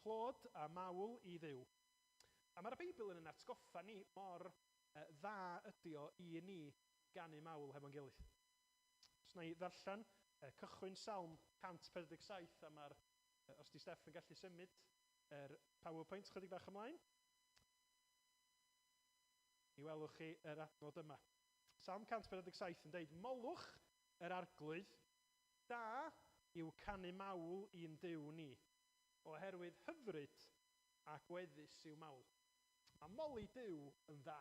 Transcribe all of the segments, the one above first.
Clod a mawl i Dduw. A mae'r Beibl yn yn atgoffa ni mor dda ydi o i ni ganu mawl hefo'n gilydd. Os na i ddarllen cychwyn Salm 147, a mae'r, os di Steff yn gallu symud yr PowerPoint chydig bach ymlaen, mi welwch chi yr adnod yma. Salm 147 yn deud, Molwch yr Arglwydd, da yw canu mawl i'n Duw ni, oherwydd hyfryd a gweddus yw mawl. Mae moli Duw yn dda.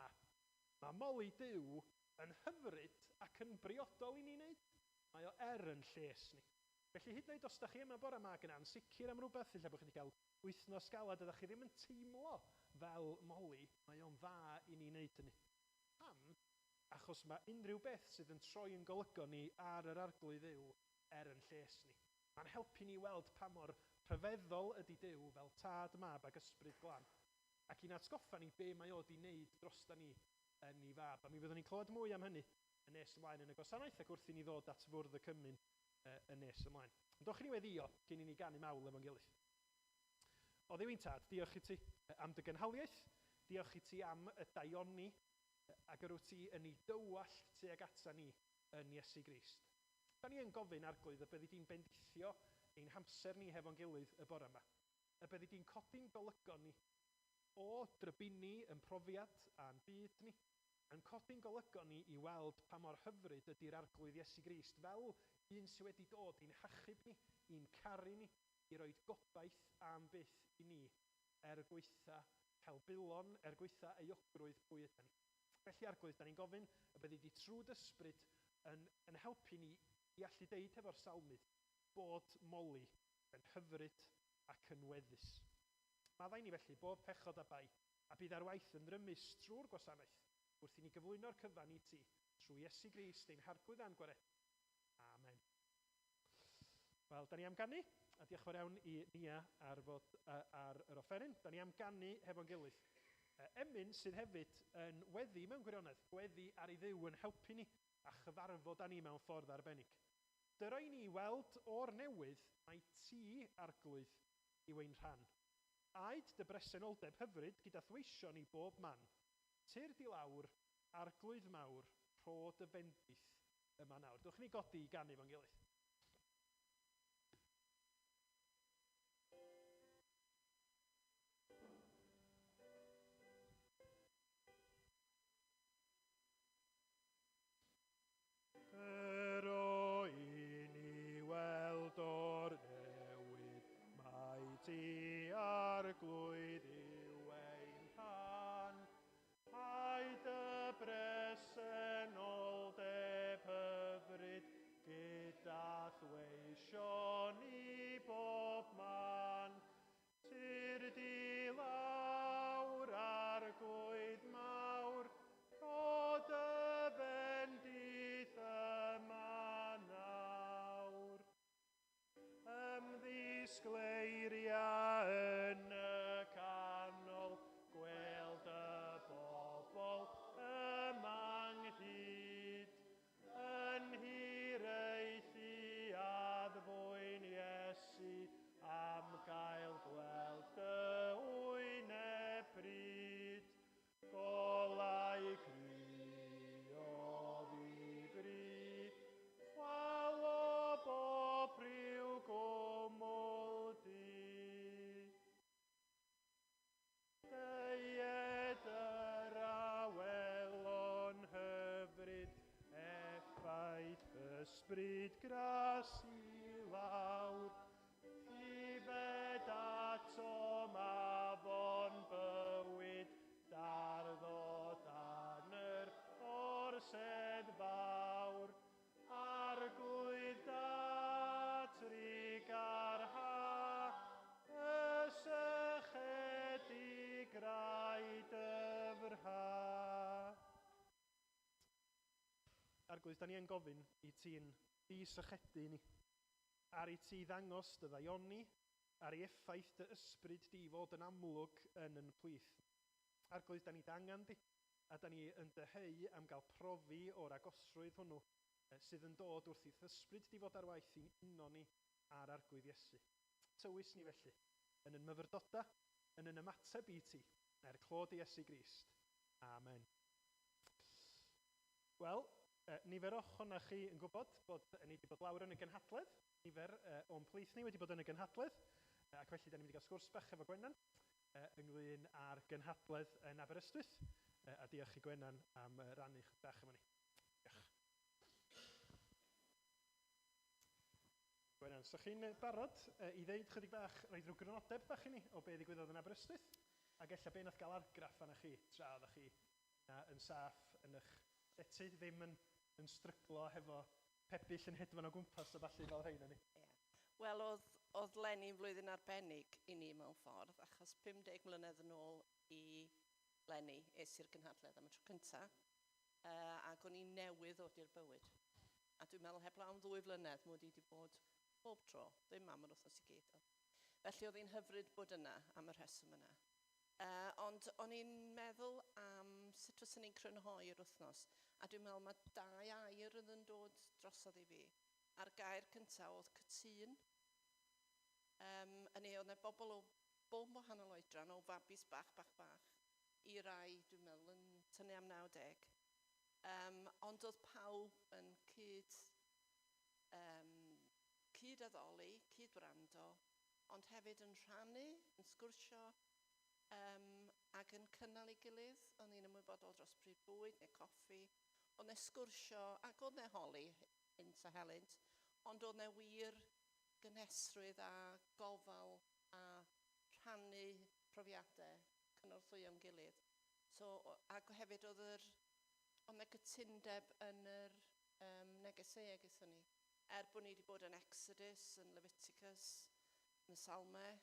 Mae moli Duw yn hyfryd ac yn briodol i ni wneud. Mae o er yn lles ni. Felly hyd yn oed os da chi yma bore yma ac yn ansicr am rhywbeth, ella bod chi wedi cael wythnos galed a da chi ddim yn teimlo fel moli, mae o'n dda i ni wneud hynny. Pam? Achos mae unrhyw beth sydd yn troi yn golygon ni ar yr Arglwydd Dduw er yn lles ni. Mae'n helpu ni weld pa mor rhyfeddol ydy Duw fel Tad, Mab ac Ysbryd Glân. Ac i'n atgoffa ni be mae o 'di wneud drosta ni yn ei Fab. A mi fyddwn ni'n clywed mwy am hynny yn nes ymlaen yn y gwasanaeth ac wrth i ni ddod at fwrdd y cymun yn nes ymlaen. Ond dowch i ni weddïo cyn i ni ganu mawl efo'n gilydd. O Dduw ein Tad, diolch i ti am dy gynhaliaeth, diolch i ti am y daioni ac yr wyt ti yn ei dywallt tuag ata ni yn Iesu Grist. Da ni yn gofyn, Arglwydd, y byddi di'n bendithio ein hamser ni hefo'n gilydd y bore yma. Y byddi di'n codi'n golygon ni o drybini yn profiad a'n byd ni, yn codi'n golygon ni i weld pa mor hyfryd ydy'r Arglwydd Iesu Grist fel un sydd wedi dod i'n hachub ni, i'n caru ni, i roid gobaith am byth i ni, er gwaetha helbulon, er gwaetha euogrwydd pwy ydan ni. Felly, Arglwydd, da ni'n gofyn y byddi di trwy d'Ysbryd yn yn helpu ni i allu deud hefo'r salmydd bod moli yn hyfryd ac yn weddus. Maddau ni felly bob pechod a bai, a bydd ar waith yn rymus trwy'r gwasanaeth, wrth i ni gyflwyno'r cyfan i ti, trwy Iesu Grist ein Harglwydd a'n Gwaredydd. Amen. Wel, da ni am ganu, a diolch fawr iawn i Nia ar fod ar yr offeryn. Da ni am ganu hefo'n gilydd. Emyn sydd hefyd yn weddi mewn gwirionedd, gweddi ar ei Dduw yn helpu ni a chyfarfod â ni mewn ffordd arbennig. Dyro i ni weld o'r newydd mai ti, Arglwydd, yw ein rhan. Aed dy bresenoldeb hyfryd gyda thweision i bob man. Tyrd i lawr, Arglwydd mawr, rho dy fendith yma nawr. Dewch i ni godi i ganu fo'n gilydd. Dyro i ni weld o'r newydd mai ti, Arglwydd, yw ein rhan. Ai dy bresenoldeb hyfryd gyda'th weision i bob man. Tyrd i lawr, Arglwydd mawr, rho dy fendith yma nawr. Ymddisgleiria yn y canol, gweld y bobl yma ynghyd, yn hiraethu addfwyn Iesu am gael gweld dy wyneb pryd. Golau cry o ddifri, chwal o bob rhyw gwmwl du. Deued yr awelon hyfryd, effaith ysbryd gras i lawr. Llifed atom afon bywyd, darddo dan yr orsedd fawr. Arglwydd da, trugarha, y sychedig rai dyfrha. Arglwydd, da ni yn gofyn i ti'n di-sychedu ni, ar i ti ddangos dy ddaioni, ar i effaith dy ysbryd di fod yn amlwg yn yn plith. Arglwydd, da ni dy angen di, a da ni yn dyheu am gael profi o'r agosrwydd hwnnw sydd yn dod wrth i'th ysbryd di fod ar waith i'n uno ni â'r Arglwydd Iesu. Tywys ni felly. yn yn myfyrdodau, yn yn ymateb i ti, er clod i Iesu Grist. Amen. Wel, nifer ohonoch chi yn gwybod bod ni wedi bod lawr yn y gynhadledd, nifer o'n plith ni wedi bod yn y gynhadledd, ac felly da ni'n mynd i gael sgwrs bach efo Gwenan ynglyn â'r gynhadledd yn Aberystwyth, a diolch i Gwenan am rannu chydig bach efo ni. Diolch. Gwenan, so chi'n barod i ddeud chydig bach, rhoi rhyw grynodeb bach i ni o be ddigwyddodd yn Aberystwyth, ac ella be nath gael argraff arna chi tra oeddech chi yn saff yn eich llety, ddim yn stryglo hefo pebyll yn hedfan o gwmpas a ballu fel rhain ni. Yeah. Wel, oedd Leni'n flwyddyn arbennig i ni mewn ffordd, achos 50 mlynedd yn ôl i Leni es i'r gynhadledd am y tro cyntaf, ac o'n i newydd ddod i'r bywyd. A dwi'n meddwl heblaw am 2 flynedd, mod i wedi bod bob tro, ddim am yr wythnos i gyd. Felly oedd hi'n hyfryd bod yna am y rheswm yna. Ond o'n i'n meddwl am sut fyswn i'n crynhoi yr wythnos, a dwi'n meddwl mae 2 air oedd yn dod drosodd i fi. A'r gair cyntaf oedd cytûn. Yn ei oedd yna bobl o bob wahanol oedran, o fabis bach, bach, bach, i rai, dwi'n meddwl, yn tynnu am 90. Ond oedd pawb yn cyd-addoli, cyd-wrando, ond hefyd yn rhannu, yn sgwrsio, ac yn cynnal ei gilydd. O'n i'n ymwybodol dros pryd bwyd neu coffi. Oedd 'na sgwrsio ac oedd 'na holi, hint a helynt, ond oedd 'na wir gynhesrwydd a gofal a rhannu profiadau, cynorthwyo'n gilydd. So, ac hefyd oedd 'na gytundeb yn yr negeseuau gaethon ni. Er bod ni wedi bod yn Exodus, yn Leviticus, yn y Salmau,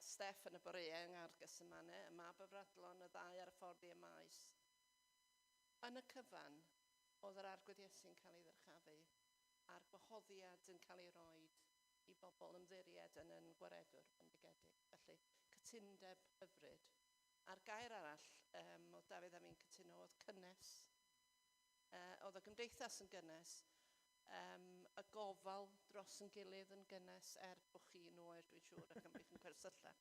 Steff yn y boreau yng Nghaergysylltmane, y mab y Fradlon, y ddau ar y ffordd i Emmaus. Yn y cyfan, oedd yr Arglwydd Iesu'n cael ei ddyrchafu, a'r gwahoddiad yn cael ei roed i bobl ymddiried yn yn gwaredwr bendigedig. Felly, cytundeb hyfryd. A'r gair arall, oedd Dafydd a fi'n cytuno, oedd cynnes. Oedd y gymdeithas yn gynnes, y gofal dros yn gilydd yn gynnes, er bod chi'n oer, dwi'n siŵr, ac yn bych yn gwersylla.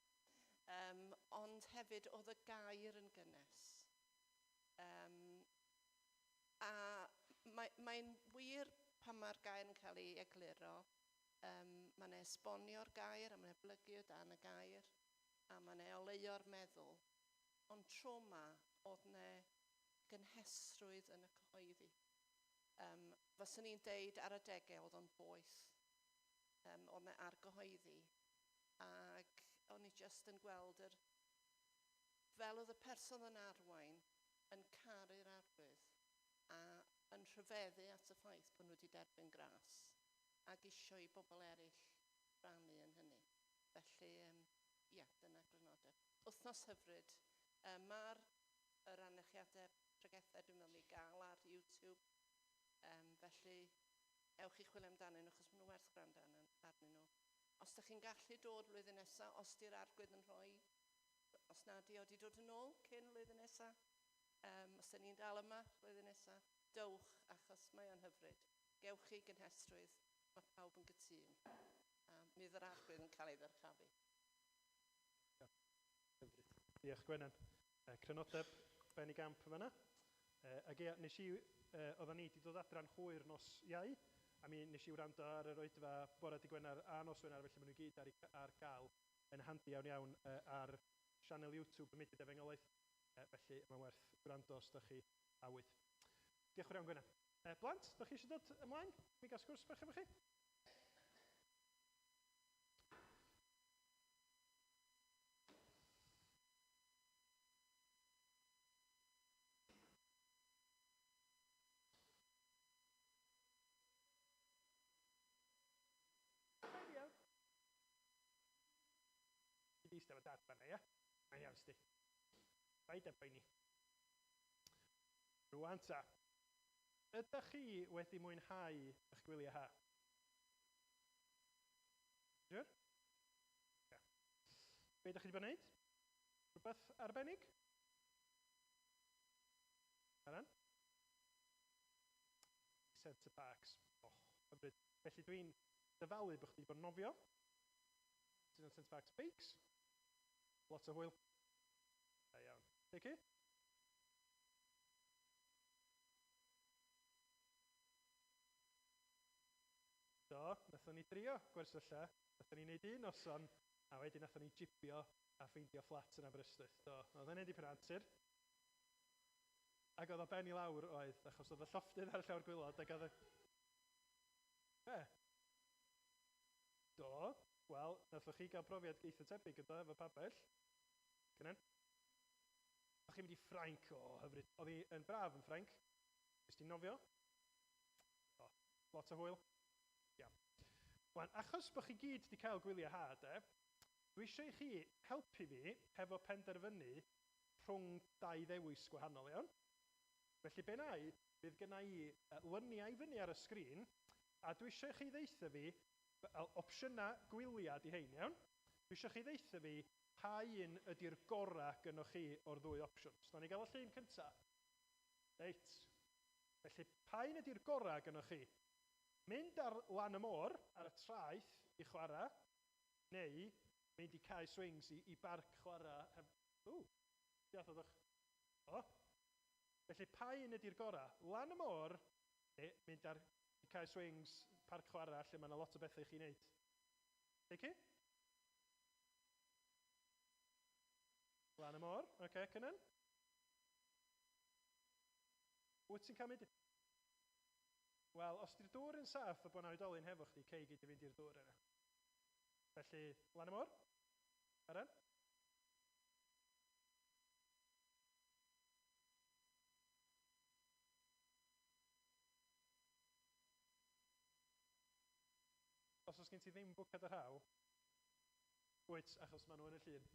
Ond hefyd oedd y gair yn gynnes. A mae'n wir pan mae'r gair yn cael ei egluro, mae'n esbonio'r gair, a mae'n blygu o dan y gair, a mae'n oleuo'r meddwl. Ond tro ma, oedd 'na gynhesrwydd yn y cyhoeddi. Fyswn i'n deud ar adegau oedd o'n boeth, oedd 'na argyhoeddi, ac o'n i jyst yn gweld fel oedd y person yn arwain yn caru'r Arglwydd a yn rhyfeddu at y ffaith bod nhw wedi derbyn gras ac isio i bobl eraill rannu yn hynny. Felly, ia, dyna grynodeb. Wythnos hyfryd. Mae'r yr anerchiadau pregethau dwi'n meddwl i gael ar YouTube. Felly, ewch i chwilio amdanyn nhw, achos maen nhw werth gwrando arnyn nhw. Os ydych chi'n gallu dod blwyddyn nesaf, os di'r Arglwydd yn rhoi, os na di o di dod yn ôl cyn blwyddyn nesaf, os ydyn ni'n dal yma blwyddyn nesaf, dowch, achos mae o'n hyfryd. Gewch chi gynhesrwydd, mae pawb yn gytûn. Mi fydd yr Arglwydd yn cael ei ddyrchafu. Hyfryd. Diolch, Gwenan. Crynodeb ben i gamp yn fan'na. Ac ia, nes i, oedden ni wedi dod adra'n hwyr nos Iau, a mi nes i wrando ar yr oedfa bore dydd Gwener a nos Wener, felly maen nhw gyd ar gael yn handi iawn iawn ar sianel YouTube y Mudiad Efengylaidd, felly mae'n werth gwrando os ydych chi awydd. Diolch yn fawr iawn, Gwenan. Blant, ydych chi eisiau dod ymlaen? Mi gael sgwrs bach efo chi? Eistedd efo dad fan'na, ia? Mae'n iawn, sti. Paid â poeni. Rwan ta, ydych chi wedi mwynhau eich gwyliau ha? Siwr? Ia. Be ydych chi wedi bod yn wneud? Rhywbeth arbennig? Aran? Centre Parcs. Oh. Hyfryd. Felly dwi'n dyfalu bod chdi wedi bod yn nofio. Ti'n St Mark's Bikes. Lot o hwyl. Da iawn. Lleucu? Do, nathon ni drio gwersylla, nathon ni wneud un noson, a wedyn nathon ni jibio a ffeindio fflat yn Aberystwyth. Do, oedd hynny'n dipyn o antur. Ac oedd o ben i lawr oedd, achos oedd y llofftydd ar y llawr gwaelod ac oedd y... Be? Do, wel, nathoch chi gael profiad eitha tebyg yn do, efo pabell. Cynan? O'ch chi'n mynd i Ffrainc, o, hyfryd. Oedd hi yn braf yn Ffrainc. Nes ti nofio? O, lot o hwyl. Iawn. Wan, achos bod chi gyd wedi cael gwyliau ha, de, dwi eisiau i chi helpu fi hefo penderfynu rhwng dau ddewis gwahanol, iawn? Felly be na i, bydd gynna i lyniau i fyny ar y sgrin, a dwi eisiau i chi ddeutha fi opsiynau gwyliau di hein, iawn? Dwi eisiau chi ddeutha fi pa un ydy'r gorau gynnoch chi o'r ddwy opsiwn. So, ni gael y llun cyntaf. Reit. Felly, pa un ydy'r gorau gynnoch chi? Mynd ar lan y môr, ar y traeth i chwarae, neu mynd i cae swings i barc chwarae heb... Ww, diolch oeddech. O. Felly, pa un ydy'r gorau? Lan y môr, neu mynd ar i cae swings, parc chwarae, lle mae yna lot o bethau i chi wneud. Lleucu? Lan y môr, oce, okay, Cynan? Wyt ti'n cael mynd... Wel, os di'r dŵr yn saff a bod 'na oedolyn hefo chdi, cei gyd i fynd i'r dŵr yna. Felly, lan y môr? Aren? Os oes gen ti ddim bwced o rhaw, wyt, achos maen nhw yn y llun.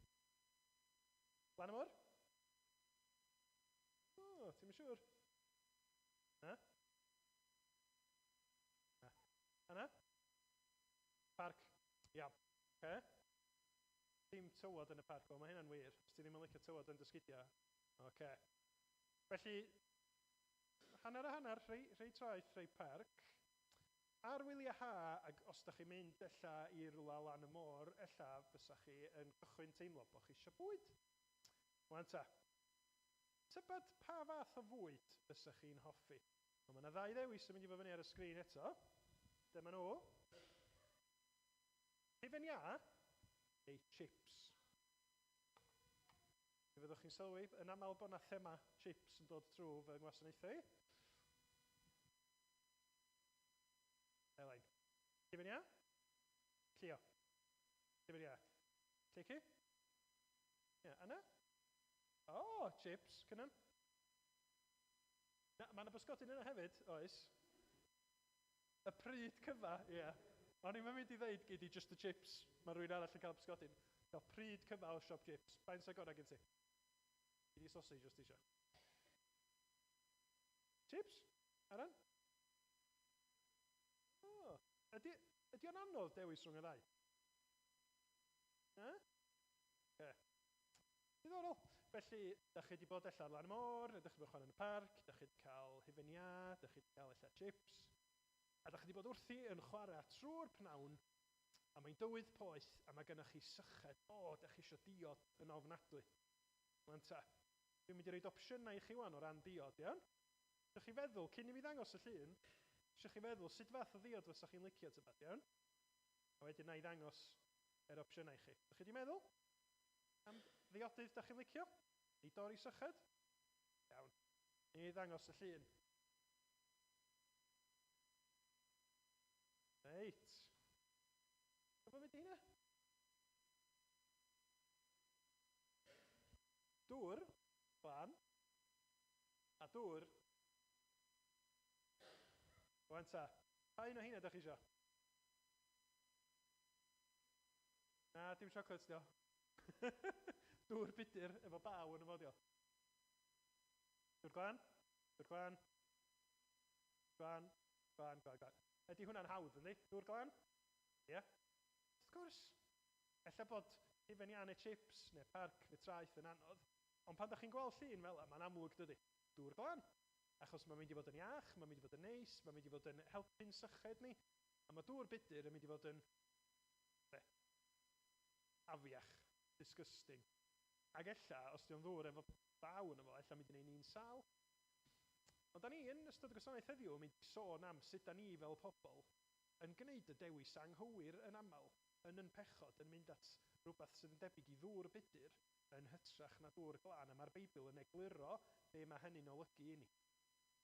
Lan y môr? O, ti'n siŵr? Na? Na. Anna? Parc. Iawn. Okay. Dim tywod yn y parc. Wel, mae hynna'n wir. Os ti ddim yn licio tywod yn dy sgidiau. Oce. Felly, hanner a hanner, rhei, rhei traeth, rhei parc. Ar wyliau ha, ac os da chi'n mynd ella i rwla lan y môr, ella fysa chi yn cychwyn teimlo bod chi eisiau bwyd. Wan ta, tybed pa fath o fwyd fysa chi'n hoffi? Wel, mae yna ddau ddewis yn mynd i fod fyny ar y sgrin eto. Dyma nhw. Hufen iâ neu chips. Mi fyddwch chi'n sylwi yn aml bod yna thema chips yn dod trwy fy ngwasanaethau i. Elain. Hufen iâ? Llio. Hufen iâ. Lleucu? Ie, Anna? O, oh, chips, Cynan. Na, mae yna bysgodyn yna hefyd, oes. Y pryd cyfa, ie. Yeah. O'n i'n mynd i ddeud, gei di just the chips. Mae rhywun arall yn cael bysgodyn. Cael pryd cyfa o siop chips. Faint sy'n gorau gen ti? Gei di sausage os ti eisiau. Chips? Aran? Oh, ydy, ydy o'n anodd dewis rhwng y ddau? Na? Okay. Diddorol. Felly, da chi wedi bod ella ar lan y môr, neu da chi wedi bod chwarae yn y parc, da chi wedi cael hufen iâ, da chi wedi cael ella chips, a da chi wedi bod wrthi yn chwarae trwy'r pnawn, a mae'n dywydd poeth, a mae gennych chi syched, o, da chi eisiau diod yn ofnadwy. Wan ta, dwi'n mynd i roid opsiynau i chi wan o ran diod, iawn? Eisiau chi feddwl, cyn i mi ddangos y llun, eisiau chi feddwl sut fath o ddiod fysa chi'n licio tybed, iawn? A wedyn na i ddangos yr opsiynau i chi. Ydych chi wedi meddwl am ddiodydd da chi'n licio? I dorri syched? Iawn. Ni ddangos y llun. Reit. Gwybod beth hynna? Dŵr, glân, a dŵr. Wan ta, pa un o heina da chi isio? Na, dim chocolate dio. Dŵr budur efo baw yn y fo dio. Dŵr glân, dŵr glân, glân, glân, glân, glân. Ydy hwnna'n hawdd, yndi? Dŵr glân? Ie. Yeah. Wrth gwrs, ella bod hufen iâ neu chips neu parc neu traeth yn anodd, ond pan da chi'n gweld llun fel yma, mae'n amlwg dydy. Dŵr glân. Achos mae'n mynd i fod yn iach, mae'n mynd i fod yn neis, mae'n mynd i fod yn helpu'n syched ni, a mae dŵr budur yn mynd i fod yn afiach, disgusting. Ac ella, os 'di o'n ddŵr efo baw yno fo, ella mynd i wneud ni'n sâl. Ond da ni yn ystod y gwasanaeth heddiw yn mynd i sôn am sut da ni fel pobl yn gwneud y dewis anghywir yn aml, yn yn pechod, yn mynd at rhywbeth sydd yn debyg i ddŵr budur yn hytrach na dŵr glân. A mae'r Beibl yn egluro be mae hynny'n olygu i ni.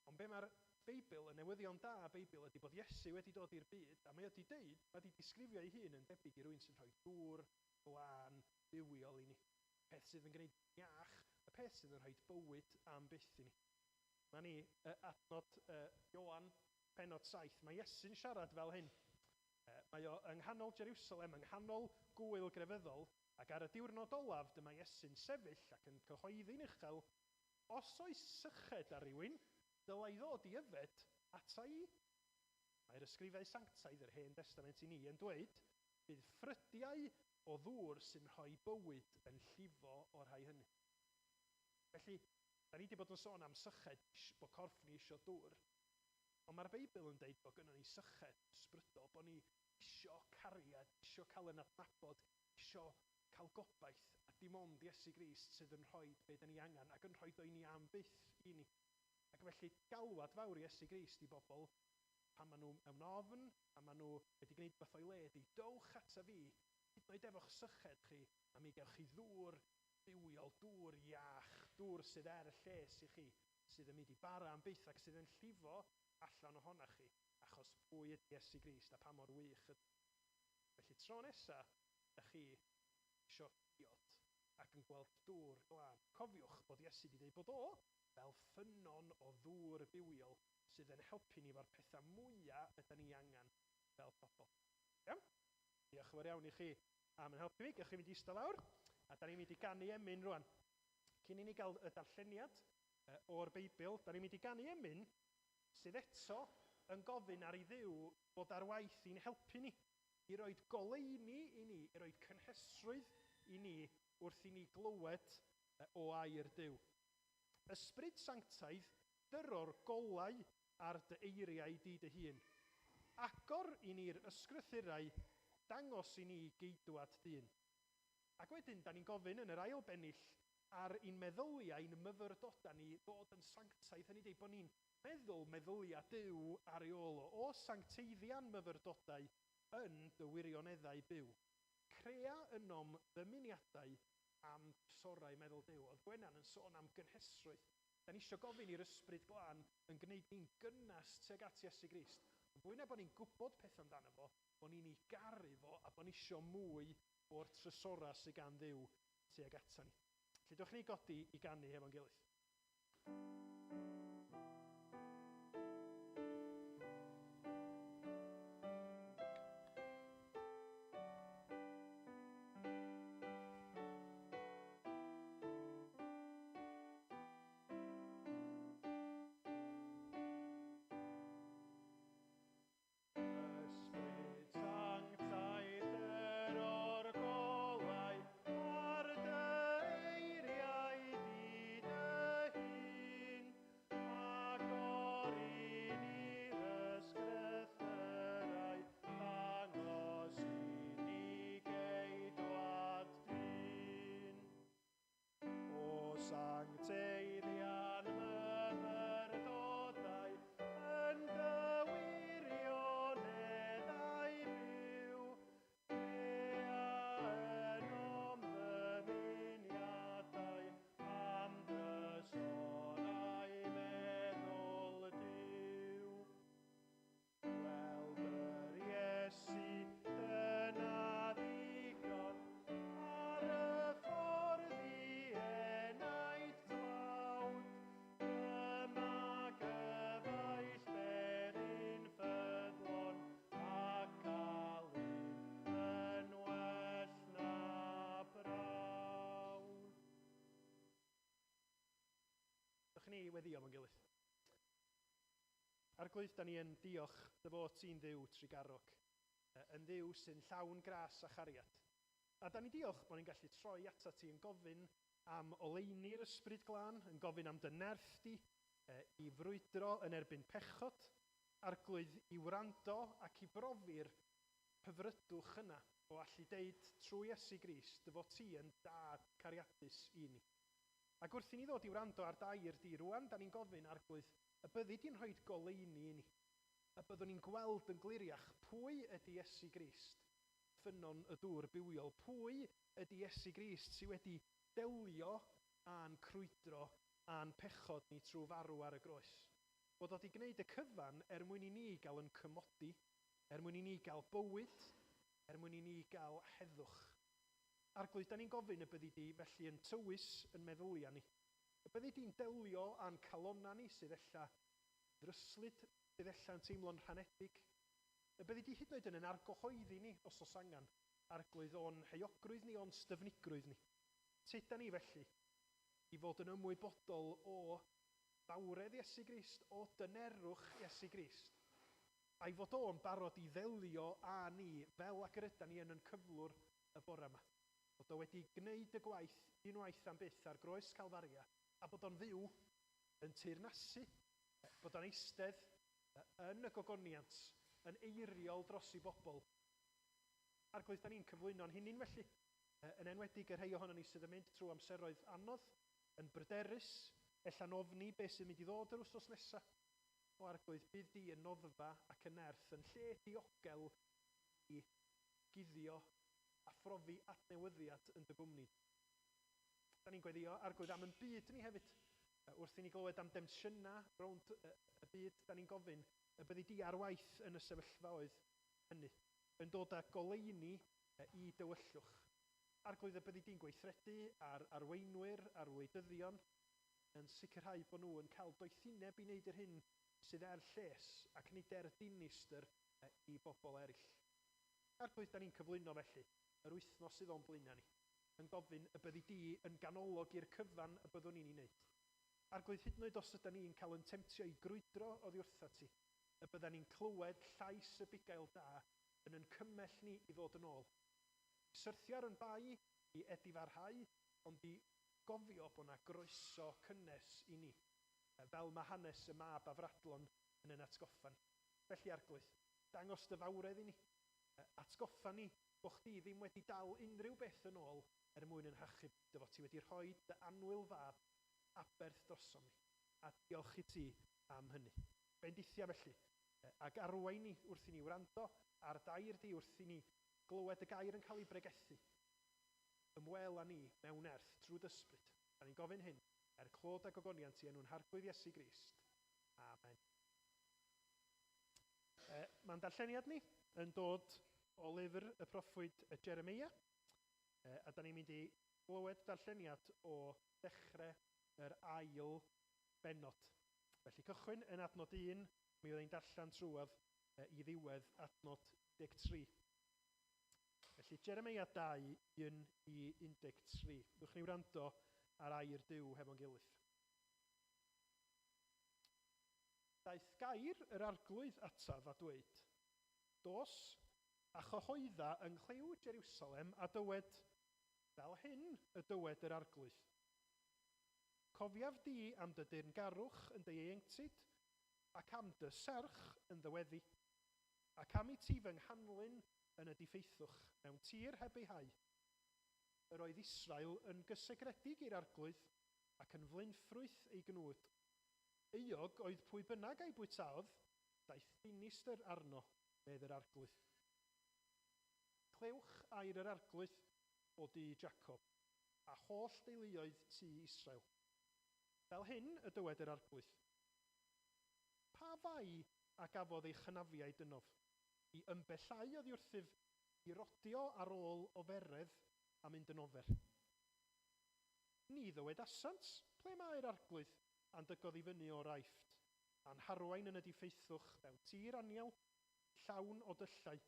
Ond be mae'r Beibl, y newyddion da Beibl, ydy bod Iesu wedi dod i'r byd, a mae wedi deud, mae wedi disgrifio ei hun yn debyg i rywun sy'n rhoi dŵr glân bywiol i ni. Peth sydd yn gwneud iach, y peth sydd yn rhoi bywyd am byth i ni. Mae ni adnod Ioan pennod 7. Mae Iesu'n siarad fel hyn. Mae o yng nghanol Jerusalem, yng nghanol gwyl grefyddol, ac ar y diwrnod olaf dyma Iesu'n sefyll ac yn cyhoeddi'n uchel, os oes syched ar rywun, dylai ddod i yfed ata i. Mae'r ysgrifau sanctaidd yr Hen Destament i ni yn dweud, bydd ffrydiau o ddŵr sy'n rhoi bywyd yn llifo o'r rhai hynny. Felly, da ni wedi bod yn sôn am syched, bod corff ni isio dŵr. Ond mae'r Beibl yn deud bod gynnon ni syched ysbrydol, bod ni isio cariad, isio cael yn adnabod, isio cael gobaith, a dim ond Iesu Grist sydd yn rhoi be da ni angen ac yn rhoi o i ni am byth i ni. Ac felly galwad fawr Iesu Grist i bobl pan maen nhw mewn ofn, pan maen nhw wedi gwneud beth o'i le, ydy dowch ata fi, hyd yn oed efo'ch syched chi, a mi gewch chi ddŵr bywiol, dŵr iach, dŵr sydd er lles i chi, sydd yn mynd i bara am byth ac sydd yn llifo allan ohonach chi, achos pwy ydy Iesu Grist a pa mor wych ydy. Felly tro nesa, da chi isio diod ac yn gweld dŵr glân. Cofiwch bod Iesu wedi dweud bod o fel ffynnon o ddŵr bywiol sydd yn helpu ni efo'r pethau mwyaf ydy ni angen fel pobl. Iawn? Diolch yn fawr iawn i chi am yn helpu fi. Gewch chi mynd i eistedd lawr, a da ni'n mynd i ganu emyn rwan. Cyn i ni gael y darlleniad o'r Beibl, da ni'n mynd i ganu emyn sydd eto yn gofyn ar ei Dduw bod ar waith i'n helpu ni, i roed goleuni i ni, i roed cynhesrwydd i ni wrth i ni glywed o air Duw. Ysbryd sanctaidd, dyro'r golau ar dy eiriau di dy hun. Agor i ni'r ysgrythurau, dangos i ni geidwad dyn. Ac wedyn, da ni'n gofyn yn yr ail bennill ar ein meddyliau, ein myfyrdodau ni ddod yn sanctaidd. Hynny ydy bod ni'n meddwl meddyliau Duw ar ei ôl o sancteiddian myfyrdodau yn dy wirioneddau byw. Crea ynom ddymuniadau am drysorau meddwl Duw. Oedd Gwenan yn sôn am gynhesrwydd. Da ni eisiau gofyn i'r ysbryd glân yn gwneud ni'n gynnas tuag at Iesu Grist. Yn fwy na bod ni'n gwybod peth amdano fo, bod ni'n ei garu fo a bod ni eisiau mwy o'r trysorau sydd gan Dduw tuag ata ni. Felly, dewch ni godi i ganu hefo'n gilydd. Sancteiddian myfyrdodau yn dy wirioneddau byw, crea ynom ddymuniadau am drysorau meddwl Duw. Gweld yr Iesu dyna ddigon ar y ffordd i enaid tlawd, dyma gyfaill beddyn ffyddlon ac alun yn well na brawd. Dewch ni weddïo efo'n gilydd. Arglwydd, da ni yn diolch dy fod ti'n Dduw trugarog, yn Dduw sy'n llawn gras a chariad. A da ni diolch bod ni'n gallu troi atat ti yn gofyn am oleuni'r ysbryd glân, yn gofyn am dy nerth di, i frwydro yn erbyn pechod, Arglwydd i wrando ac i brofi'r hyfrydwch yna o allu deud trwy Iesu Grist dy fod ti yn dad cariadus i ni. Ac wrth i ni ddod i wrando ar dair di rwan, da ni'n gofyn, Arglwydd, y byddi di'n rhoi goleuni i ni, y byddwn ni'n gweld yn gliriach pwy ydy Iesu Grist, ffynnon y dŵr bywiol, pwy ydy Iesu Grist sydd wedi delio â'n crwydro a'n pechod ni trwy farw ar y groes. Bod o wedi gwneud y cyfan er mwyn i ni gael yn cymodi, er mwyn i ni gael bywyd, er mwyn i ni gael heddwch. Arglwydd, da ni'n gofyn y byddi di felly yn tywys yn meddyliau ni. Y byddi di'n delio â'n calonna ni sydd ella ddryslyd, sydd ella'n teimlo'n rhanedig. Y byddi di hyd yn oed yn argyhoeddi ni os oes angen, Arglwydd, o'n heuogrwydd ni, o'n styfnigrwydd ni. Tyda ni felly i fod yn ymwybodol o fawredd Iesu Grist, o dynerwch Iesu Grist, a'i fod o'n barod i ddelio â ni fel ag yr ydan ni yn cyflwr y bore yma. Bod o wedi gwneud y gwaith unwaith am byth ar groes Calfaria, a bod o'n fyw yn teyrnasu, bod o'n eistedd yn y gogoniant, yn eiriol dros i bobl. Arglwydd, da ni'n cyflwyno'n hunain felly, yn enwedig y rhai ohonon ni sydd yn mynd trwy amseroedd anodd, yn bryderus, ella'n ofni beth sy'n mynd i ddod yr wythnos nesaf. O Arglwydd, bydd di yn noddfa ac yn nerth, yn lle diogel i guddio a phrofi adnewyddiad yn dy gwmni. Da ni'n gweddio, Arglwydd, am yn byd ni hefyd. Wrth i ni glywed am demsiynau rownd y byd, da ni'n gofyn y byddi di ar waith yn y sefyllfaoedd hynny, yn dod â goleuni i dywyllwch. Arglwydd, y byddi di'n gweithredu ar arweinwyr, ar wleidyddion, yn sicrhau bod nhw yn cael doethineb i wneud yr hyn sydd er lles ac nid er dinistr i bobl eraill. Arglwydd, da ni'n cyflwyno felly yr wythnos sydd o'n blaenau ni, yn gofyn y byddi di yn ganolog i'r cyfan y byddwn ni'n ei wneud. Arglwydd, hyd yn oed os ydyn ni'n cael yn temtio i grwydro oddi wrtha ti, y byddan ni'n clywed llais y bugail da yn cymell ni i ddod yn ôl. Syrthio ar yn bai i edifarhau, ond i gofio bod yna groeso cynnes i ni, fel mae hanes y mab afradlon yn atgoffa ni. Felly, Arglwydd, dangos dy fawredd i ni, atgoffa ni bod chdi ddim wedi dal unrhyw beth yn ôl er mwyn yn hachub, dy fod ti wedi rhoi dy annwyl fab aberth drosom ni, a diolch i ti am hynny. Bendithia felly, ac arwain ni wrth i ni wrando ar dair di wrth i ni glywed y gair yn cael ei bregethu. Ymwel â ni mewn nerth trwy ysbryd. Da ni'n gofyn hyn er clod a gogoniant i enw'n Harglwydd Iesu Grist. Amen. Mae'n darlleniad ni yn dod o lyfr y proffwyd Jeremeia, a da ni'n mynd i glywed darlleniad o ddechrau yr ail bennod. Felly cychwyn yn adnod 1, mi oedd ein darllen trwadd i ddiwedd adnod 13. Felly Jeremeia 2, 1 i 13. Ddwch ni wrando ar air Duw hefo'n gilydd. Daeth gair yr Arglwydd ataf a dweud, dos a chyhoedda yng nghlyw Jerusalem a dywed, fel hyn y dywed yr Arglwydd. Cofiaf di am dy deyrngarwch yn dy ieuenctid, ac am dy serch yn ddyweddi, ac am i ti fy nghanlyn yn y diffeithwch mewn tir heb ei hau. Yr oedd Israel yn gysegredig i'r Arglwydd ac yn flaenffrwyth ei gnwd. Euog oedd pwy bynnag a'i bwytaodd, daeth dinistr arno, medd yr Arglwydd. Clewch air yr Arglwydd o dŷ Jacob, a holl deuluoedd tŷ Israel. Fel hyn y dywed yr Arglwydd. Pa fai a gafodd ei chynafiaid ynof, i ymbellhau oddi wrthyf i rodio ar ôl oferedd a mynd yn ofer? Ni ddywedasant, ple mae'r Arglwydd a'n dygodd i fyny o'r Aifft, a'n harwain yn y diffeithwch mewn tir anial, llawn o dyllau,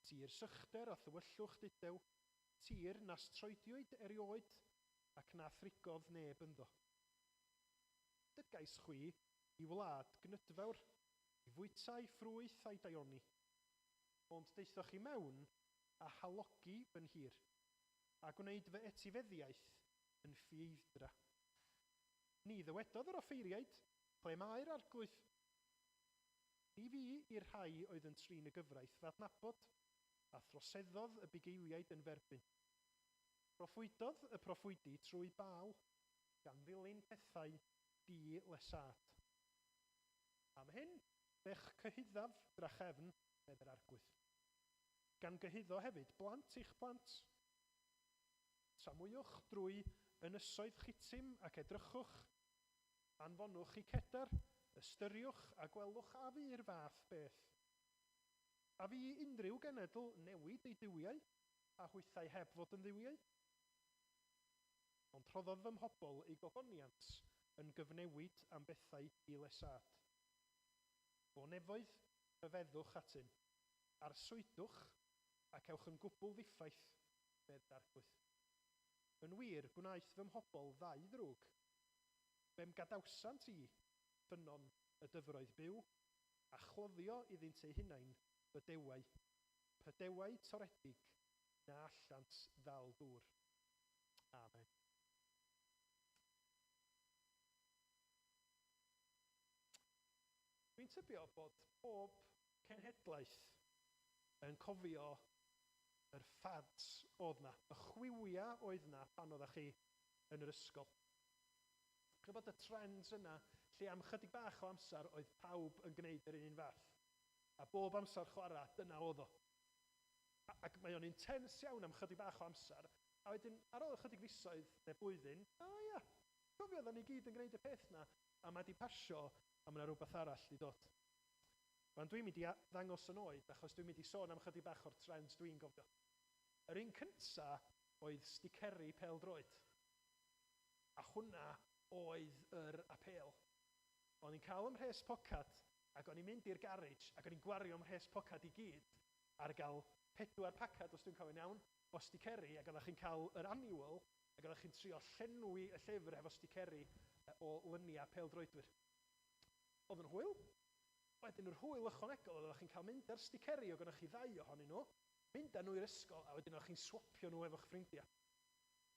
tir sychder a thywyllwch dudew, tir nas troediwyd erioed ac na thrigodd neb ynddo. Dygais chwi i wlad gnydfawr, i fwytau ffrwyth a'i daioni, ond daethoch chi mewn a halogi fy nhir, a gwneud fy etifeddiaeth yn ffieidd-dra. Ni ddywedodd yr offeiriaid, Ple mae'r arglwydd? Ni fi i'r rhai oedd yn trin y gyfraith fy adnabod, a throseddodd y bugeiliaid yn ferbyn. Proffwydodd y proffwydi trwy baw, gan ddilyn pethau di-lesâd. Am hyn, fe'ch cyhuddaf drachefn, medd yr arglwydd. Gan gyhuddo hefyd blant eich plant. Tramwywch drwy ynysoedd Chitim ac edrychwch, anfonwch i Cedar, ystyriwch a gwelwch a fu'r fath beth. A fu unrhyw genedl newid ei duwiau, a hwythau heb fod yn dduwiau? Ond rhoddodd fy mhobl eu gogoniant yn gyfnewid am bethau di-lesâd. O nefoedd, rhyfeddwch atyn, arswydwch ac ewch yn gwbl ddiffaith, medd yr arglwydd. Yn wir, gwnaeth fy mhobl ddau ddrwg. Fe'm gadawsant i, ffynnon y dyfroedd byw, a chloddio iddynt eu hunain bydewau, pydewau toredig na allant ddal dŵr. Amen. Dwi'n tybio bod pob cenhedlaeth yn cofio yr fads oedd na, y chwiwia oedd na pan oeddech chi yn yr ysgol. Chi'n gwybod y trends yna lle am chydig bach o amser oedd pawb yn gwneud yr un fath. A bob amser chwarae, dyna oedd o. Ac mae o'n intense iawn am chydig bach o amser. A wedyn, ar ôl ychydig fisoedd neu blwyddyn, o ia, cofio oedden ni gyd yn gwneud y peth na, a mae di pasio, a mae yna rhywbeth arall di dod. Rwan dwi'n mynd i ddangos yn oed, achos dwi'n mynd i sôn am chydig bach o'r trends dwi'n gofio. Yr un cynta oedd sticeri pêl-droed. A hwnna oedd yr apêl. O'n i'n cael 'y mhres pocad, ac o'n i'n mynd i'r garej, ac o'n i'n gwario 'mhres pocad i gyd ar gael 4 pacad, os dwi'n cofio'n iawn, o sticeri, ac oeddech chi'n cael yr annual, ac oeddech chi'n trio llenwi y llyfr hefo sticeri o luniau pêl-droedwyr. Oedd yn hwyl. Wedyn yr hwyl ychwanegol oedd oeddech chi'n cael mynd â'r sticeri, oedd gennych chi ddau ohonyn nhw, mynd â nhw i'r ysgol, a wedyn oeddech chi'n swapio nhw efo'ch ffrindiau.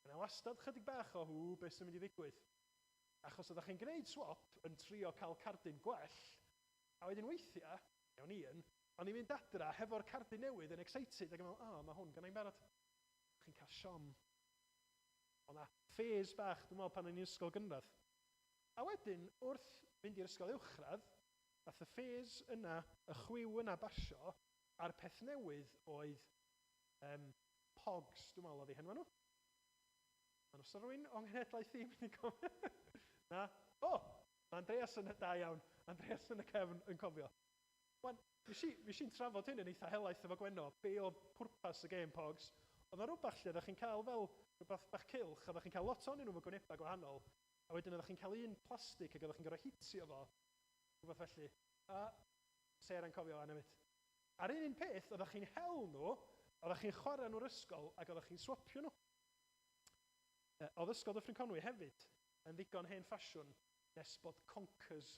Yna wastad chydig bach o hw, beth sy'n mynd i ddigwydd. Achos oeddech chi'n gwneud swap yn trio cael cardyn gwell, a wedyn weithiau, mewn un, o'n i'n mynd adra hefo'r cardyn newydd yn excited ac yn meddwl, o, mae hwn gennai'n barod. Chi'n cael siom. Oedd 'na phase bach, dwi'n meddwl, pan o'n i'n ysgol gynradd. A wedyn, wrth fynd i'r ysgol uwchradd, nath y phase yna, y chwiw yna basio, a'r peth newydd oedd Pogs, dwi'n meddwl oedd eu henwa nhw. Ond os rhywun o'n nghenhedlaeth i mynd i cofio? Na? O! Mae Andreas yn, da iawn, Andreas yn y cefn yn cofio. Wan, nes i'n trafod hyn yn eitha helaeth efo Gwenno, be oedd pwrpas y gêm Pogs. Oedd yna rhywbeth lle oeddech chi'n cael fel rhywbeth bach cylch, oeddech chi'n cael lot ohonyn nhw efo gwynebau gwahanol, a wedyn oeddech chi'n cael un plastig ac oeddech chi'n gorfod hitio fo, rhywbeth felly. A Sarah'n cofio fan hefyd. A'r un peth, oeddech chi'n hel nhw, oeddech chi'n chwarae nhw'r ysgol ac oeddech chi'n swapio nhw. Oedd Ysgol Dyffryn Conwy hefyd yn ddigon hen ffasiwn nes bod conkers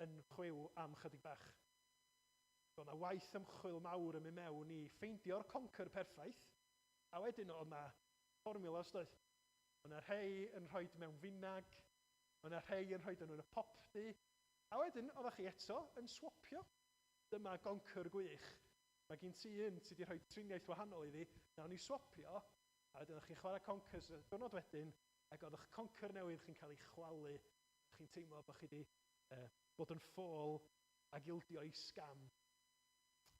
yn chwiw am chydig bach. Roedd yna waith ymchwil mawr yn mynd mewn i ffeindio'r conker perffaith, a wedyn oedd yna fformulas doedd. Oedd yna rhai yn rhoi mewn finag, oedd yna rhai yn rhoi nhw yn y popty, a wedyn oeddech chi eto yn swapio. Dyma gonker gwych. Mae gen ti un ti wedi rhoi triniaeth wahanol iddi, nawn ni swapio, a wedyn o'ch chi'n chwarae conkers y diwrnod wedyn, ac oedd eich conker newydd chi'n cael ei chwalu, chi'n teimlo bod chi wedi bod yn ffôl ac ildio i scam.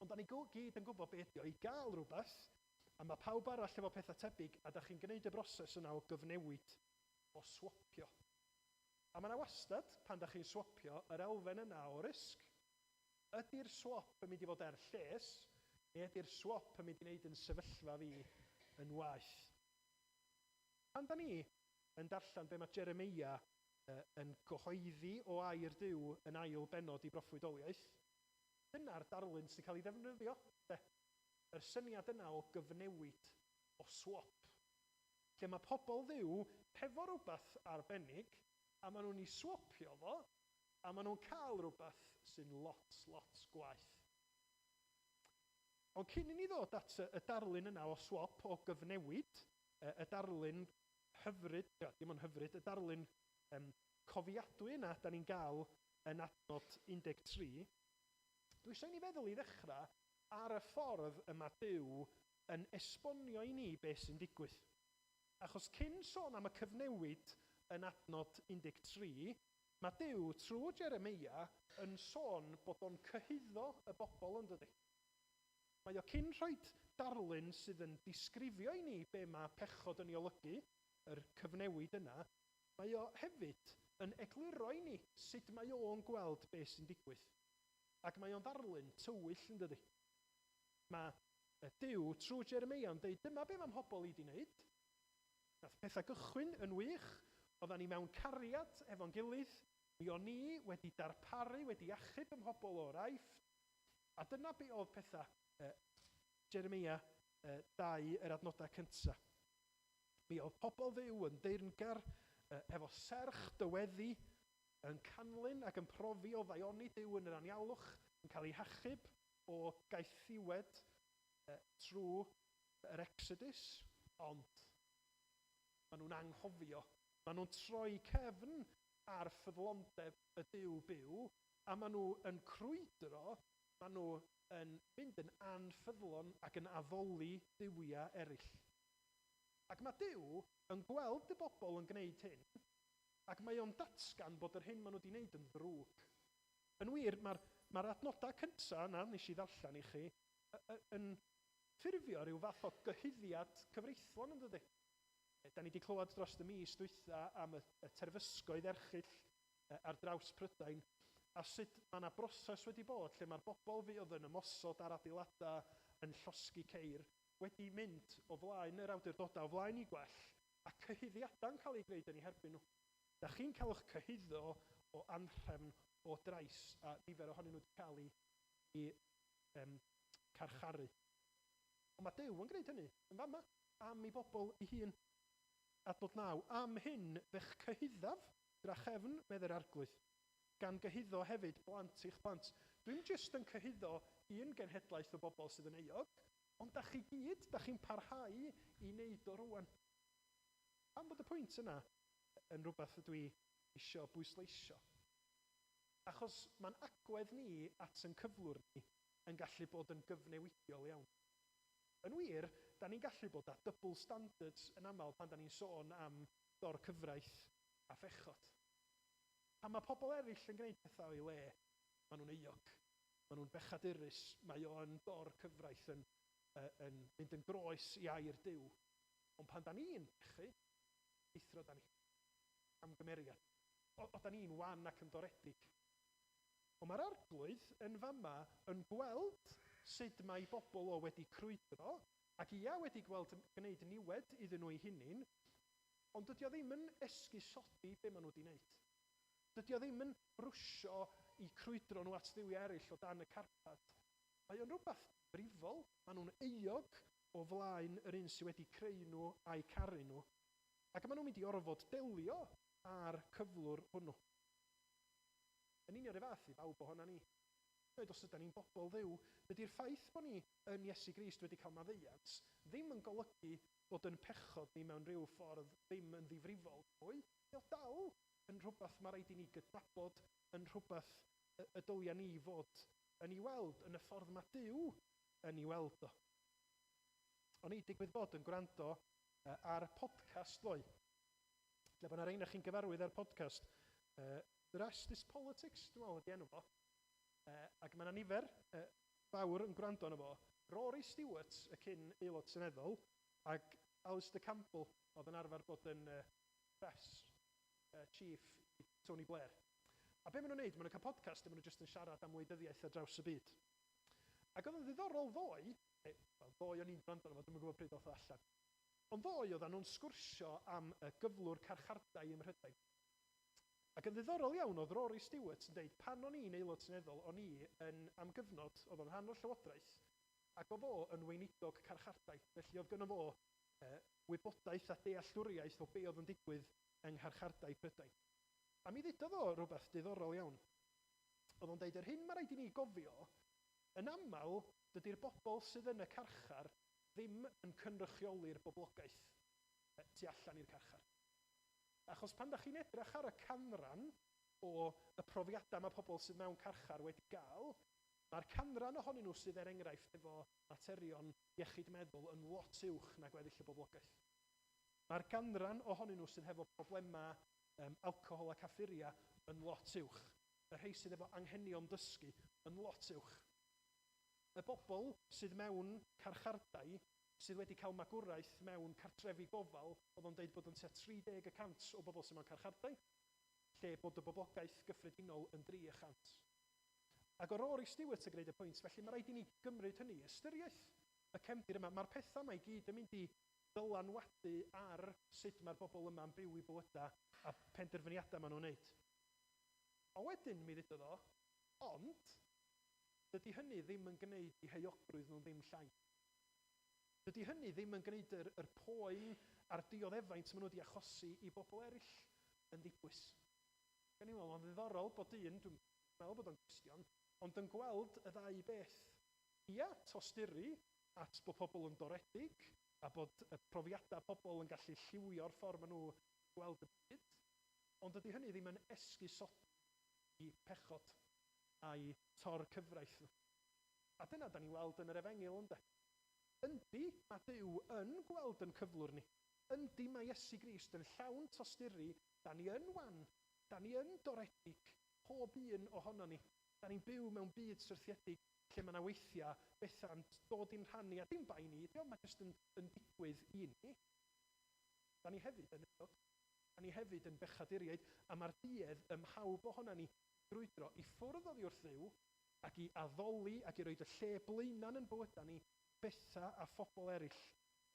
Ond da ni gyd yn gwybod be ydi o i gael rhywbeth, a mae pawb arall efo pethau tebyg, a da chi'n gwneud y broses yna o gyfnewid, o swapio. A mae yna wastad, pan da chi'n swapio, yr elfen yna o risg. Ydy'r swap yn mynd i fod er lles, neu ydy'r swap yn mynd i wneud yn sefyllfa fi yn waeth? Pan da ni yn darllen be mae Jeremeia yn gyhoeddi o air Duw yn ail bennod i broffwydoliaeth, dyna'r darlun sy'n cael ei ddefnyddio. De. Yr syniad yna o gyfnewid, o swap. Lle mae pobl Dduw hefo rhywbeth arbennig, a maen nhw'n ei swapio fo, a maen nhw'n cael rhywbeth sy'n lot, lot gwaeth. Ond cyn i ni ddod at y darlun yna o swap, o gyfnewid, y darlun hyfryd, dim ond hyfryd, y darlun cofiadwy yna da ni'n gael yn adnod 13, dwi eisiau ni feddwl i ddechrau ar y ffordd y mae Duw yn esbonio i ni beth sy'n digwydd. Achos cyn sôn am y cyfnewid yn adnod 13, mae Duw trwy Jeremeia yn sôn bod o'n cyhuddo y bobl, yn dydy. Mae o cyn rhoi darlun sydd yn disgrifio i ni be mae pechod yn ei olygu, yr cyfnewid yna, mae o hefyd yn egluro i ni sut mae o'n gweld beth sy'n digwydd. Ac mae o'n ddarlun tywyll, yn dydy. Mae Duw trwy Jeremeia yn dweud, dyma be mae mhobl i wedi wneud. Nath pethau gychwyn yn wych, oeddan ni mewn cariad efo'n gilydd, mi o'n ni wedi darparu, wedi achub ym mhobl o'r Aifft, a dyna be oedd pethau Jeremeia 2, yr adnodau cyntaf. Mi oedd pobl Dduw yn deyrngar, efo serch dyweddi, yn canlyn ac yn profi o ddaioni Duw yn yr anialwch, yn cael ei hachub o gaethiwed trwy yr Exodus, ond maen nhw'n anghofio. Maen nhw'n troi cefn ar ffyddlondeb y Duw byw, a maen nhw yn crwydro, maen nhw yn mynd yn anffyddlon ac yn addoli duwiau eraill. Ac mae Duw yn gweld y bobl yn gwneud hyn, ac mae o'n datgan bod yr hyn maen nhw wedi gwneud yn ddrwg. Yn wir, mae'r adnodau cyntaf yna, nes i ddarllen i chi, yn ffurfio rhyw fath o gyhuddiad cyfreithlon, yn dydy. Da ni wedi clywed dros y mis dwytha am y terfysgoedd erchyll ar draws Prydain, a sut mae yna broses wedi bod lle mae'r bobl fuodd yn ymosod ar adeiladau, yn llosgi ceir, wedi mynd o flaen yr awdurdodau, o flaen i gwell, a cyhuddiadau'n cael eu gwneud yn eu herbyn nhw. Da chi'n cael eich cyhuddo o anhrefn, o drais, a nifer ohonyn nhw wedi cael eu carcharu. Ond mae Duw yn gwneud hynny yn fama, am ei bobl ei hun. Adnod 9, am hyn fe'ch cyhuddaf drachefn, medde'r Arglwydd, gan gyhuddo hefyd blant eich plant. Dwi'm jyst yn cyhuddo un genhedlaeth o bobl sydd yn euog, ond da chi gyd, da chi'n parhau i wneud o rwan. Pam bod y pwynt yna yn rhywbeth ydw i isio bwysleisio? Achos mae'n agwedd ni at yn cyflwr ni yn gallu bod yn gyfnewidiol iawn. Yn wir, da ni'n gallu bod â double standards yn aml pan da ni'n sôn am dor cyfraith a phechod. Pan mae pobl eraill yn gwneud pethau o'i le, maen nhw'n euog, maen nhw'n bechadurus, mae o'n dor cyfraith yn mynd yn groes i air Duw. Ond pan da ni'n pechu, eithro da ni, camgymeriad. O da ni'n wan ac yn doredig. Ond mae'r Arglwydd yn fama yn gweld sut mae bobl o wedi crwydro, ac ia wedi gweld gwneud niwed iddyn nhw eu hunain, ond dydy o ddim yn esgusodi be maen nhw wedi wneud. Dydy o ddim yn brwsio i crwydro nhw at dduwiau eraill o dan y carpad. Mae o'n rhywbeth brifol, maen nhw'n euog o flaen yr un sydd wedi creu nhw a'i caru nhw, ac maen nhw'n mynd i orfod delio â'r cyflwr hwnnw. Yn union y fath i bawb ohona ni. Dweud os ydyn ni'n bobl Dduw, dydy'r ffaith bod ni yn Iesu Grist wedi cael maddeuant ddim yn golygu bod yn pechod ni mewn rhyw ffordd ddim yn ddifrifol mwy. Mae o dal yn rhywbeth mae rhaid i ni gydnabod, yn rhywbeth y dylia ni fod yn ei weld, yn y ffordd mae Duw yn ei weld o. O'n i digwydd bod yn gwrando ar podcast ddoe. Lle bod yna rhain chi'n gyfarwydd ar podcast. The Rest is Politics, dwi'n meddwl ydy enw fo. Ac mae yna nifer fawr yn gwrando arno fo. Rory Stewart, y cyn aelod seneddol, ac Alistair Campbell, oedd yn arfer bod yn press chief i Tony Blair. A be maen nhw'n neud? Maen nhw'n cael podcast a maen nhw jyst yn siarad am wleidyddiaeth ar draws y byd. Ac oedd yn ddiddorol ddoe, ddoe o'n i'n gwrando arno fo, dwi'm yn gwybod pryd oedd o allan. Ond ddoe oedden nhw'n sgwrsio am y gyflwr carchardai ym Mhrydain. Ac yn ddiddorol iawn oedd Rory Stewart yn deud, pan o'n i'n aelod seneddol, o'n i yn am gyfnod, oedd o'n rhan o'r llywodraeth, ac oedd o yn weinidog carchardai. Felly oedd gynno fo wybodaeth a dealltwriaeth o be oedd yn digwydd yng ngharchardai Prydain. A mi ddudodd o rhywbeth diddorol iawn. Oedd o'n deud, yr hyn mae rhaid i ni gofio, yn aml, dydy'r bobl sydd yn y carchar ddim yn cynrychioli'r boblogaeth tu allan i'r carchar. Achos pan da chi'n edrych ar y canran o y profiadau mae pobl sydd mewn carchar wedi gael, mae'r canran ohonyn nhw sydd er enghraifft efo materion iechyd meddwl yn lot uwch na gweddill y boblogaeth. Mae'r ganran ohonyn nhw sydd hefo problemau alcohol a caffuria yn lot uwch. Y rhai sydd efo anghenion dysgu yn lot uwch. Y bobl sydd mewn carchardai sydd wedi cael magwraeth mewn cartrefi gofal, oedd o'n deud bod yn tua 30% o bobl sydd mewn carchardai, lle bod y boblogaeth gyffredinol yn 3%. Ac o Rory Stewart yn gwneud y pwynt, felly mae rhaid i ni gymryd hynny, ystyriaeth y cefndir yma. Mae'r pethau yma i gyd yn mynd i ddylanwadu ar sut mae'r bobl yma'n byw i bywydau a penderfyniadau maen nhw'n wneud. A wedyn mi ddudodd o, ond dydy hynny ddim yn gwneud i heuogrwydd nhw'n ddim llai. Dydy hynny ddim yn gwneud yr poen a'r dioddefaint maen nhw wedi achosi i bobl eraill yn ddibwys. Gan i weld, mae'n ddiddorol bod un, dwi'n meddwl bod o'n Gristion, ond yn gweld y ddau beth. Ia, tosturi at bod pobl yn doredig a bod y profiadau pobl yn gallu lliwio'r ffordd maen nhw gweld y byd, ond dydy hynny ddim yn esgusodi i pechod a'i tor cyfraith nhw. A dyna da ni weld yn yr efengyl, ynde? Yndi, mae Duw yn gweld yn cyflwr ni. Yndi, mae Iesu Grist yn llawn tosturi, da ni yn wan, da ni yn doredig, pob un ohono ni. Da ni'n byw mewn byd syrthiedig lle mae yna weithiau bethau'n dod i'n rhannu, a dim bai ni, mae jyst yn digwydd i ni. Da ni hefyd yn euog, da ni hefyd yn bechaduriaid, a mae'r duedd ym mhawb ohono ni grwydro i ffwrdd oddi wrth Dduw ac i addoli ac i roed y lle blaenan yn bywydau ni bethau a phobl eraill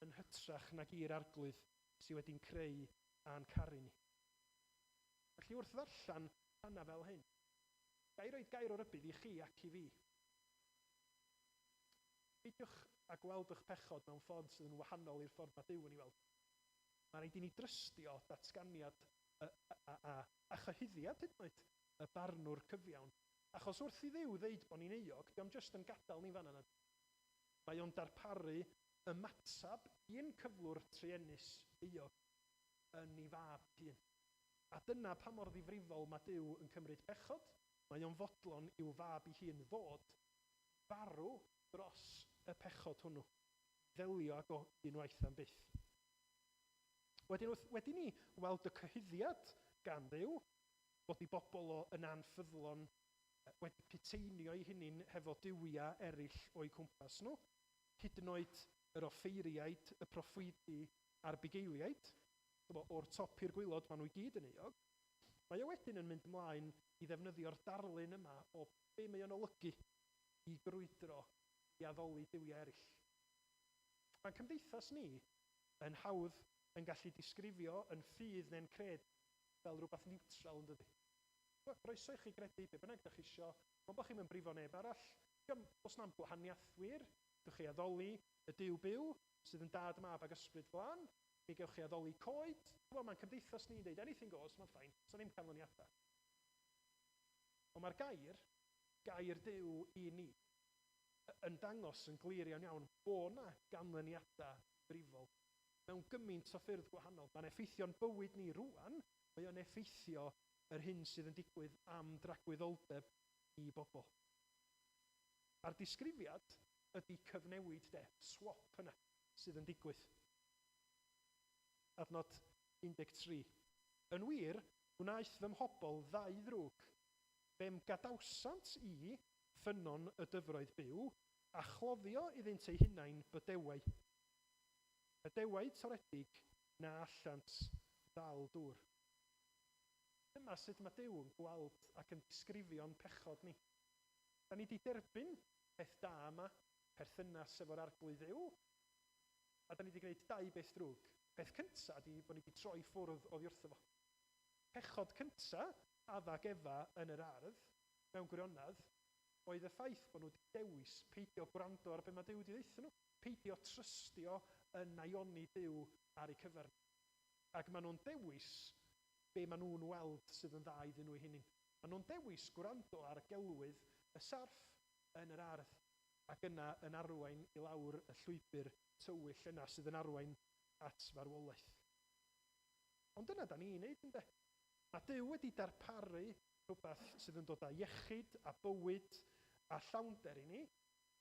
yn hytrach nag i'r Arglwydd sydd wedi'n creu a'n caru ni. Felly wrth ddarllen rhannau fel hyn, ga i roed gair o rybudd i chi ac i fi. Peidiwch a gweld eich pechod mewn ffordd sydd yn wahanol i'r ffordd mae Duw yn ei weld. Mae rhaid i ni drystio datganiad a chyhuddiad hyd yn oed y barnwr cyfiawn. Achos wrth i Dduw ddeud bod ni'n euog, dio'm jyst yn gadael ni fan'na. Mae o'n darparu ymatab i'n cyflwr truenus euog yn ei fab hun. A dyna pa mor ddifrifol mae Duw yn cymryd pechod. Mae o'n fodlon i'w fab ei hun ddod farw dros y pechod hwnnw. Ddelio ag o unwaith am byth. Wedyn, wedi ni weld y cyhuddiad gan Dduw, bod i bobl o yn anffyddlon wedi puteinio eu hunain hefo duwiau eraill o'u cwmpas nhw, hyd yn oed yr offeiriaid, y proffwydi a'r bugeiliaid, o'r top i'r gwaelod, maen nhw i gyd yn euog. Mae o wedyn yn mynd ymlaen i ddefnyddio'r darlun yma o be mae o'n olygu i grwydro i addoli duwiau eraill. Mae'n cymdeithas ni yn hawdd yn gallu disgrifio yn ffydd neu'n cred fel rhywbeth niwtral, yn dydy. Croeso i chi gredu be bynnag ydych chi isio, ond bod chi'n brifo neb arall. Os na'm gwahaniaeth wir, gewch chi addoli y Duw byw sydd yn dad, mab ac ysbryd glân. Mi gewch chi addoli coed. Wel, mae'n cymdeithas ni'n deud anything goes, mae'n fine, so ddim canlyniadau. Ond mae'r gair Duw i ni, yn dangos yn glir iawn iawn bod na ganlyniadau brifol mewn gymaint o ffyrdd gwahanol. Mae'n effeithio'n bywyd ni rŵan, mae o'n effeithio yr hyn sydd yn digwydd am dragwyddoldeb i bobl. A'r disgrifiad ydy cyfnewid de, swap yna sydd yn digwydd. Adnod 13. Yn wir, gwnaeth fy mhobl ddau ddrwg. Fe'm gadawsant i ffynnon y dyfroedd byw a chloddio iddynt eu hunain bydewau. Bydewau toredig na allant ddal dŵr. Dyma sut mae Duw yn gweld ac yn disgrifio'n pechod ni. Da ni wedi derbyn peth da yma, perthynas efo'r Arglwydd Dduw, a da ni wedi gwneud dau beth drwg. Peth cynta ydi bod ni wedi troi ffwrdd oddi wrtho fo. Pechod cynta, Adda ac Efa yn yr ardd, mewn gwirionedd, oedd y ffaith bod nhw wedi dewis peidio gwrando ar be mae Duw wedi ddeutho nhw, peidio trystio yn naioni Duw ar eu cyfer. Ac maen nhw'n dewis be maen nhw'n weld sydd yn dda iddyn nhw eu hunain. Maen nhw'n dewis gwrando ar gelwydd y sarff yn yr ardd, ac yna yn arwain i lawr y llwybr tywyll yna sydd yn arwain at farwolaeth. Ond dyna da ni'n neud, ynde? Mae Duw wedi darparu rhywbeth sydd yn dod â iechyd a bywyd a llawnder i ni,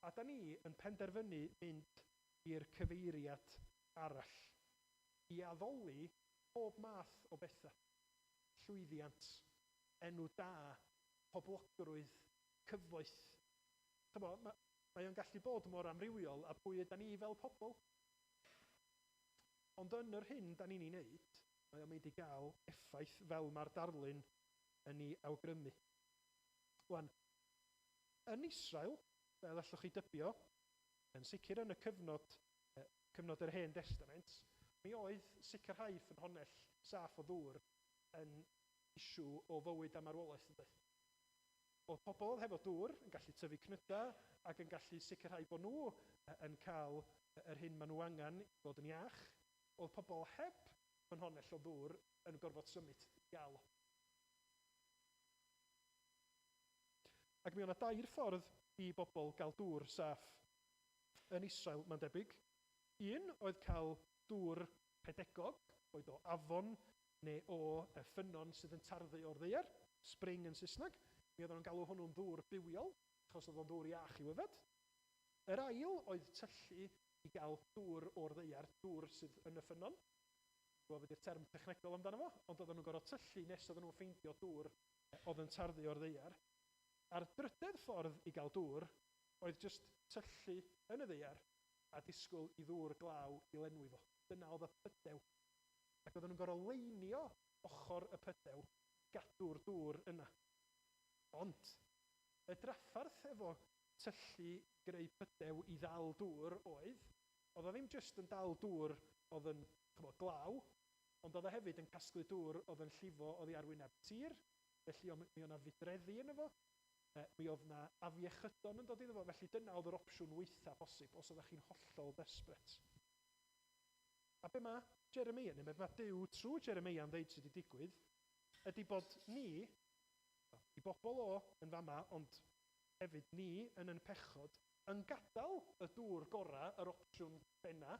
a da ni yn penderfynu mynd i'r cyfeiriad arall, i addoli pob math o bethau. Llwyddiant, enw da, poblogrwydd, cyfoeth. Chymo, mae o'n gallu bod mor amrywiol a pwy ydan ni fel pobl. Ond yn yr hyn da ni'n ei wneud, mae o'n mynd i gael effaith fel mae'r darlun yn ei awgrymu. Wan, yn Israel, fel allwch chi dybio, yn sicr yn y cyfnod yr Hen Testament, mi oedd sicrhau ffynhonnell saff o ddŵr yn issue o fywyd a marwolaeth, yn doedd? Oedd pobl hefo dŵr yn gallu tyfu cnydau ac yn gallu sicrhau bod nhw yn cael yr hyn maen nhw angen i fod yn iach. Oedd pobl heb ffynhonnell o ddŵr yn gorfod symud i gael o. Ac mi oedd yna dair ffordd i bobl gael dŵr saff yn Israel, mae'n debyg. Un oedd cael dŵr pedegog, boed o afon neu o ffynnon sydd yn tarddu o'r ddaear, spring yn Saesneg. Mi oedden nhw'n galw hwnnw'n ddŵr bywiol, achos oedd o'n ddŵr iach i'w yfed. Yr ail oedd tyllu i gael dŵr o'r ddaear, dŵr sydd yn y ffynnon. Dwi'n gwybod beth yw'r term technegol amdano fo, ond oedden nhw'n gorfod tyllu nes oedden nhw'n ffeindio dŵr oedd yn tarddu o'r ddaear. A'r drydedd ffordd i gael dŵr oedd jyst tyllu yn y ddaear a disgwyl i ddŵr glaw i lenwi fo. Dyna oedd y pydew. Ac oedden nhw'n gorfod leinio ochr y pydew, gadw'r dŵr yna. Ond y draffarth efo tyllu greu pydew i ddal dŵr oedd o ddim jyst yn dal dŵr oedd yn glaw, ond oedd o hefyd yn casglu dŵr oedd yn llifo oddi ar wyneb tir, felly mi oedd 'na fudreddi yno fo, mi oedd 'na afiechydon yn dod iddo fo, felly dyna oedd yr opsiwn weitha posib os oeddech chi'n hollol desperate. A be mae Jeremia, neu be mae Duw trwy Jeremia yn ddeud sydd wedi digwydd, ydy bod ni, i bobl o yn fama, ond hefyd ni yn yn pechod, yn gadael y dŵr gorau, yr opsiwn benna,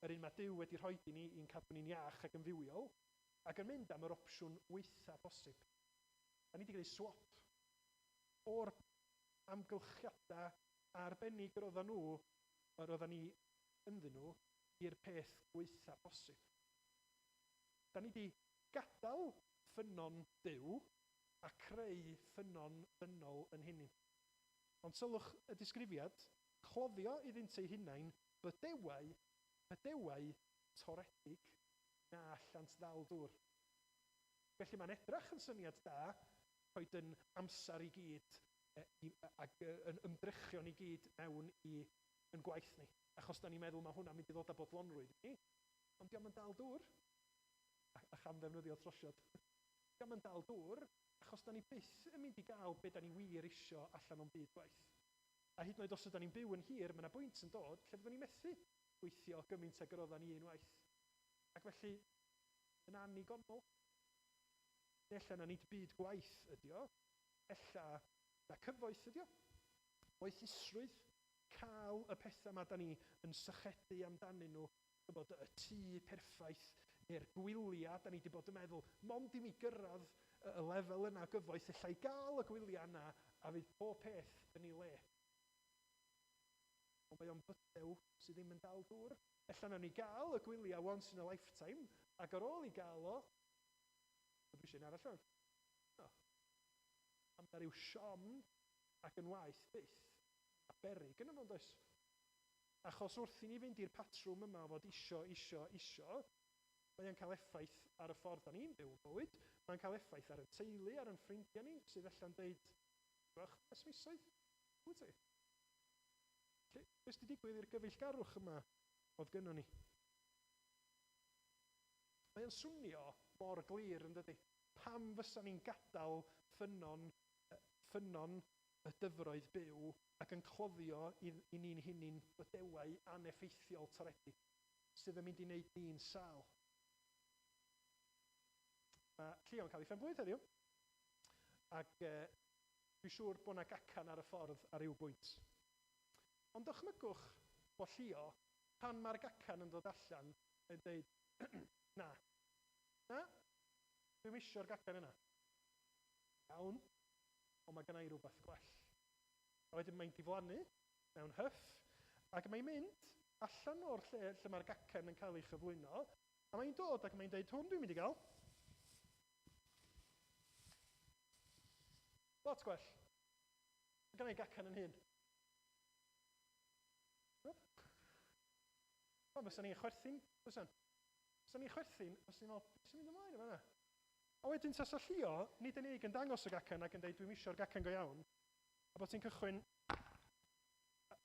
yr un mae Duw wedi rhoi i ni i'n cadw ni'n iach ac yn fywiol, ac yn mynd am yr opsiwn weitha posib. Da ni wedi gwneud swap o'r amgylchiadau arbennig yr oedden nhw, yr oedden ni ynddyn nhw, i'r peth gweitha posib. Da ni wedi gadael ffynnon Duw a creu ffynnon ddynol yn hynny. Ond sylwch y disgrifiad, cloddio iddynt eu hunain bydewau toredig na allant ddal dŵr. Felly mae'n edrach yn syniad da, rhoid yn amser i gyd ac yn ymdrechion i gyd mewn i yn gwaith ni. Achos da ni'n meddwl mae hwnna'n mynd i ddod â bodlonrwydd i ni, ond diolch yn dal dŵr, a cham ddefnyddio trosiad. Diolch yn dal dŵr, achos da ni byth yn mynd i gael be da ni wir isio allan o'n byd gwaith. A hyd yn oed os ydyn ni'n byw yn hir, mae yna bwynt yn dod lle fyddwn ni'n methu gweithio gymaint ag yr oedden ni unwaith. Ac felly, yn annigonol. Ella na nid byd gwaith ydi o, ella na cyfoeth ydi o. Moethusrwydd, cael y pethau yma da ni yn sychedu amdanyn nhw, bod y tŷ perffaith neu'r gwyliau, da ni wedi bod yn meddwl, mond i mi gyrraedd y lefel yna gyfoeth, ella i gael y gwyliau yna a fydd pob peth yn ei le. Ond mae o'n bydew sydd ddim yn dal dŵr. Ella nawn ni gael y gwyliau once in a lifetime, ac ar ôl i gael o, dwi eisiau un arall o'n. No. Am na ryw siom ac yn waeth byth, a beryg yn yma, does? Achos wrth i ni fynd i'r patrwm yma o fod isio, isio, isio, mae o'n cael effaith ar y ffordd da ni'n byw bywyd, mae'n cael effaith ar y teulu, ar ein ffrindiau ni, sydd allan deud, gwch, ers misoedd, wyt ti? Be sydd wedi digwydd i'r gyfeillgarwch yma oedd gynnon ni? Mae o'n swnio mor glir, yn dydi? Pam fysa ni'n gadael ffynnon y dyfroedd byw ac yn cloddio i ni'n hunain bydewau aneffeithiol toredig sydd yn mynd i wneud ni'n sâl? Mae Llio'n cael ei phen-blwydd heddiw, ac dwi'n siŵr bod yna gacan ar y ffordd ar ryw bwynt. Ond dychmygwch bod Llio, pan mae'r gacan yn dod allan, yn dweud, na, dwi'm isio'r gacan yna. Iawn, ond mae gennau i rhywbeth gwell. A wedyn mae'n diflannu mewn hyff, ac mae'n mynd allan o'r lle lle mae'r gacen yn cael ei chyflwyno, a mae'n dod ac mae'n dweud, hwn dwi'n mynd i gael. Lot gwell. Mae gennau i gacen yn hun. O, fysa ni'n chwerthin, fysan. Fysa ni'n chwerthin, fysa ni'n meddwl, beth sy'n mynd ymlaen efo yna? A wedyn tasa Llio, nid yn unig yn dangos y gacen ac yn dweud, dwi'm isio'r gacen go iawn, a bod ti'n cychwyn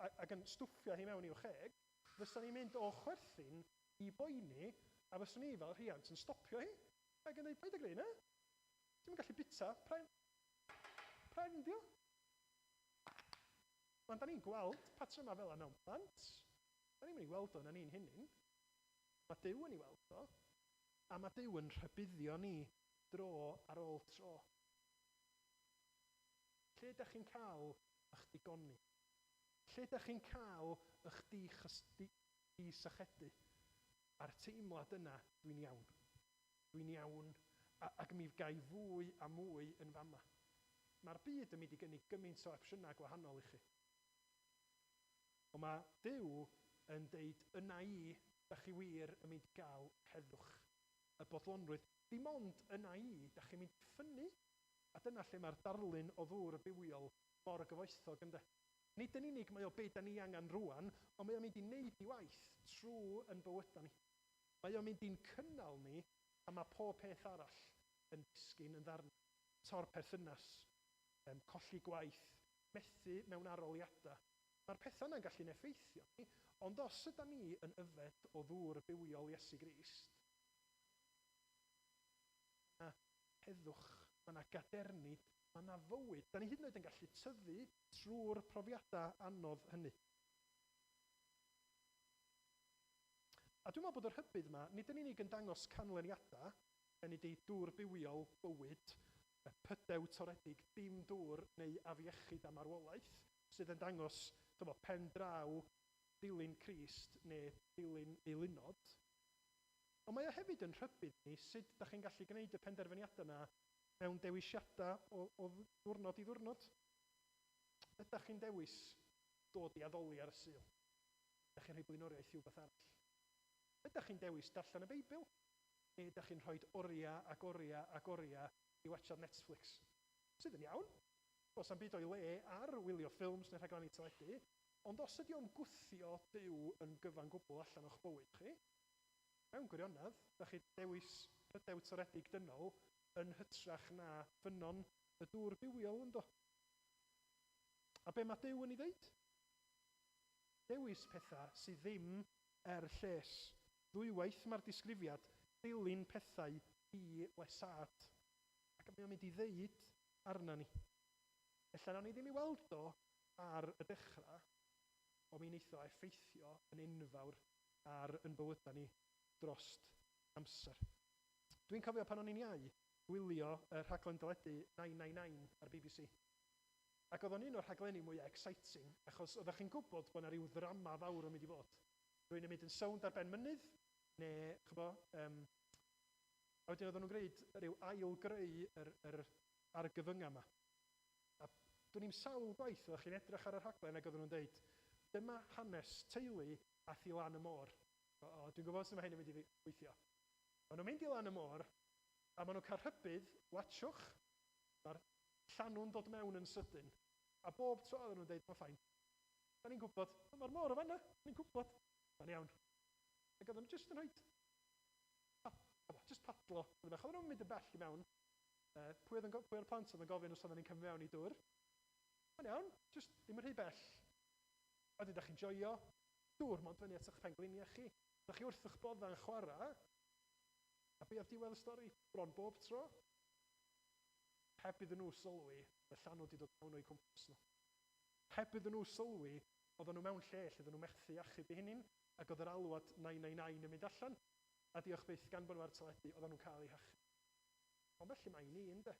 ac yn stwffio hi mewn i'w cheg, fysa ni'n mynd o chwerthin i boeni, a fyswn ni fel rhiant yn stopio hi, ac yn dweud, paid â gwneud hynna. Ti'm yn gallu bita pren. Pren dio. Wan, da ni'n gweld patrymau fel yna mewn plant. Da ni'n mynd i weld o yn ni'n hunain. Mae Duw yn ei weld o. A mae Duw yn rhybuddio ni dro ar ôl tro. Lle ydych chi'n cael eich digoni? Lle ydych chi'n cael eich di-sychedu? A'r teimlad yna, dwi'n iawn. Dwi'n iawn, ac mi gai fwy a mwy yn fama. Mae'r byd yn mynd i gynnig gymaint o opsiynau gwahanol i chi. Ond mae Duw yn deud, yna i, da chi wir yn mynd i gael heddwch, y bodlonrwydd. Dim ond yna i, da chi'n mynd i ffynnu. A dyna lle mae'r darlun o ddŵr bywiol mor gyfoethog, ynde? Nid yn unig mae o be da ni angen rwan, ond mae o'n mynd i wneud i waith trwy yn bywydau ni. Mae o'n mynd i'n cynnal ni, a mae pob peth arall yn disgyn yn ddarn. Tor perthynas, colli gwaith, methu mewn aroliadau. Mae'r pethau yna'n gallu'n effeithio ni, ond os yda ni yn yfed o ddŵr bywiol Iesu Grist, mae yna heddwch, mae yna gadernid, mae yna fywyd. Da ni hyd yn oed yn gallu tyfu trwy'r profiadau anodd hynny. A dwi'n meddwl bod yr rhybudd yma, nid yn unig yn dangos canlyniadau, hynny ydi dŵr bywiol, bywyd, y pydew toredig, dim dŵr neu afiechyd a marwolaeth, sydd yn dangos chymod, pen draw dilyn Crist neu dilyn eilunod. Ond mae o hefyd yn rhybudd ni sut da chi'n gallu gwneud y penderfyniadau yna mewn dewisiadau o ddiwrnod i ddiwrnod. Ydych chi'n dewis dod i addoli ar y Sul? Ydych chi'n rhoi blaenoriaeth i rhywbeth arall? Ydych chi'n dewis darllen y Beibl? Neu ydych chi'n rhoi oriau ac oriau ac oriau i watchad Netflix? Sydd yn iawn. Does am byd o'i le ar wylio ffilms neu rhaglenni teledu, ond os ydy o'n gwthio Duw yn gyfan gwbl allan o'ch bywyd chi, mewn gwirionedd, da chi dewis pydew toredig dynol yn hytrach na ffynnon y dŵr bywiol ynddo. A be mae Duw yn ei ddeud? Dewis pethau sydd ddim er lles. Ddwywaith mae'r disgrifiad dilyn pethau i lesâd. Ac mae o'n mynd i ddeud arna ni. Ella nawn ni ddim i weld o ar y dechrau, ond mi wneith o effeithio yn enfawr ar yn bywydau ni drost amser. Dwi'n cofio pan o'n i'n iau gwylio y rhaglen deledu 999 ar BBC. Ac oedd o'n un o'r rhaglenni mwyaf exciting, achos oeddech chi'n gwybod bod yna rhyw ddrama fawr yn mynd i fod. Rwy'n yn mynd yn sownd ar ben mynydd, neu, chybo, a wedyn oedden nhw'n gwneud rhyw ail-greu yr argyfyngau yma. A dwn i'm sawl gwaith oeddech chi'n edrych ar y rhaglen ac oedden nhw'n dweud, dyma hanes teulu ath i lan y môr. O, dwi'n gwybod sut mae hyn yn mynd i weithio. Maen nhw'n mynd i lan y môr, a maen nhw'n cael rhybudd, watchwch, mae'r llanw'n dod mewn yn sydyn. A bob tro oedden nhw'n dweud, mae'n fine. Da ni'n gwybod, mae'r môr o fanna, ni'n gwybod. Mae'n iawn. Ac oedden nhw jyst yn rhoi, jyst padlo. Oedden nhw'n mynd yn bell i mewn. Pwy o'r plant oedd yn gofyn os oedden ni'n cymryd mewn i dŵr? Mae'n iawn, jyst ddim yn rhy bell. A wedyn, da chi'n joio dŵr mond fyny at eich pengliniau chi. Da chi wrth eich bodda'n chwarae. A be oedd diwedd y stori? Bron bob tro. Heb iddyn nhw sylwi, y llanw wedi dod mewn o'i cwmpas nhw. Heb iddyn nhw sylwi, oedden nhw mewn lle lle oedden nhw methu achub eu hunain, ac oedd yr alwad 999 yn mynd allan, a diolch byth gan bod nhw ar teledu, oedden nhw'n cael eu hachub. Ond felly mae i ni, ynde?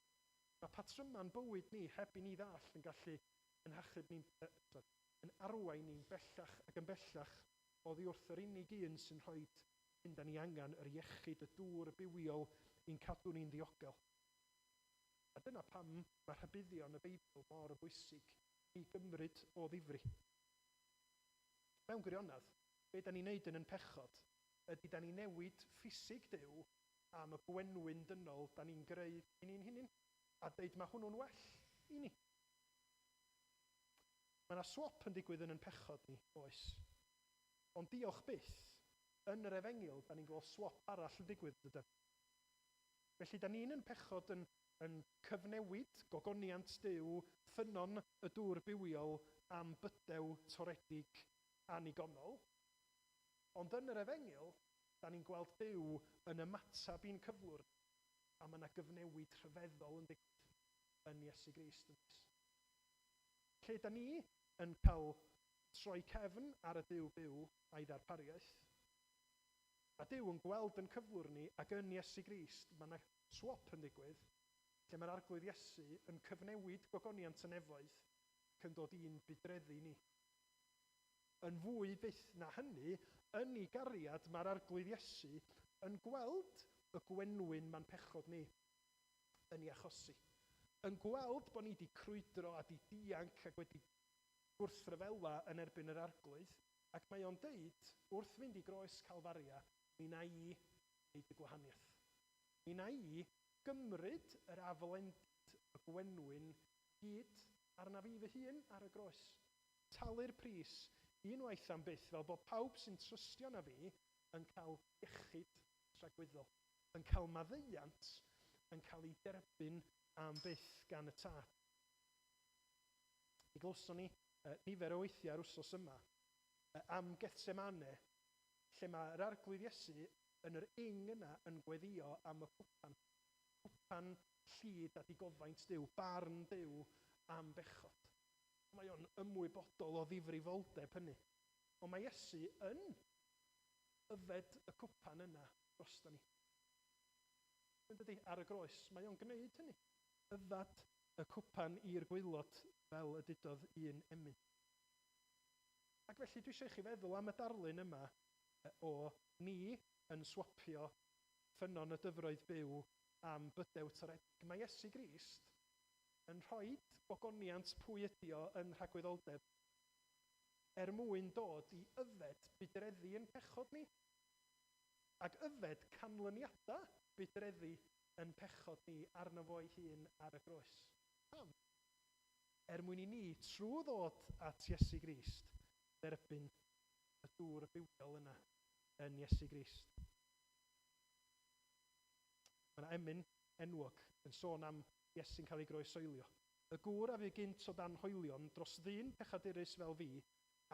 Mae patryma'n bywyd ni heb i ni ddall yn gallu yn hachub ni'n, yn arwain ni'n bellach ac yn bellach oddi wrth yr unig un sy'n rhoi hyn da ni angen, yr iechyd, y dŵr, y bywiol, i'n cadw ni'n ddiogel. A dyna pam mae rhybuddion y Beibl mor bwysig i gymryd o ddifri. Mewn gwirionedd, be da ni'n neud yn yn pechod ydy da ni'n newid ffisig Duw am y gwenwyn dynol da ni'n greu i ni'n hunain, a deud mae hwnnw'n well i ni. Mae yna swap yn digwydd yn yn pechod ni, oes. Ond diolch byth, yn yr efengyl, da ni'n gweld swap arall yn digwydd, dydan. Felly, da ni'n yn pechod yn cyfnewid gogoniant Duw, ffynnon y dŵr bywiol am bydew toredig anigonol. Ond yn yr efengyl, da ni'n gweld Duw yn ymatab i'n cyflwr, a mae yna gyfnewid rhyfeddol yn digwydd yn Iesu Grist. Lle da ni yn cael troi cefn ar y Duw byw a'i ddarpariaeth, a Duw yn gweld yn cyflwr ni ac yn Iesu Grist, mae yna swap yn digwydd, lle mae'r Arglwydd Iesu yn cyfnewid gogoniant y nefoedd ac yn dod i'n budreddu ni. Yn fwy byth na hynny, yn ei gariad mae'r Arglwydd Iesu yn gweld y gwenwyn ma'n pechod ni yn ei achosi. Yn gweld bod ni wedi crwydro a di dianc ac wedi gwrthryfela yn erbyn yr Arglwydd, ac mae o'n deud, wrth fynd i groes Calfaria, mi na i wneud y gwahaniaeth. Mi na i gymryd yr aflendid, y gwenwyn, gyd arna fi fy hun ar y groes. Talu'r pris unwaith am byth, fel bod pawb sy'n trystio na fi yn cael iechyd tragwyddol, yn cael maddeuant, yn cael ei derbyn am byth gan y Tad. Mi glywson ni nifer o weithiau ar wsos yma am Gethsemane, lle mae'r Arglwydd Iesu yn yr ing yna yn gweddio am y cwpan. Cwpan llid a digofaint Duw, barn Duw am bechod. Mae o'n ymwybodol o ddifrifoldeb hynny. Ond mae Iesu yn yfed y cwpan yna drosto ni. Yn dydi, ar y groes, mae o'n gwneud hynny. Yfed y cwpan i'r gwaelod fel y dudodd un emyn. Ac felly dwi eisiau i chi feddwl am y darlun yma o ni yn swapio ffynnon y dyfroedd byw am bydew toredig. Mae Iesu Grist yn rhoi gogoniant pwy ydi o yn rhagwyddoldeb er mwyn dod i yfed budreddi yn pechod ni ac yfed canlyniadau budreddi yn pechod ni arno fo'i hun ar y groes. Pam? Er mwyn i ni, trwy ddod at Iesu Grist, dderbyn y dŵr bywiol yna yn Iesu Grist. Mae yna emyn enwog yn sôn am Iesu'n cael ei groesoelio. Y gŵr a fu gynt o dan hoelion dros ddyn pechadurus fel fi,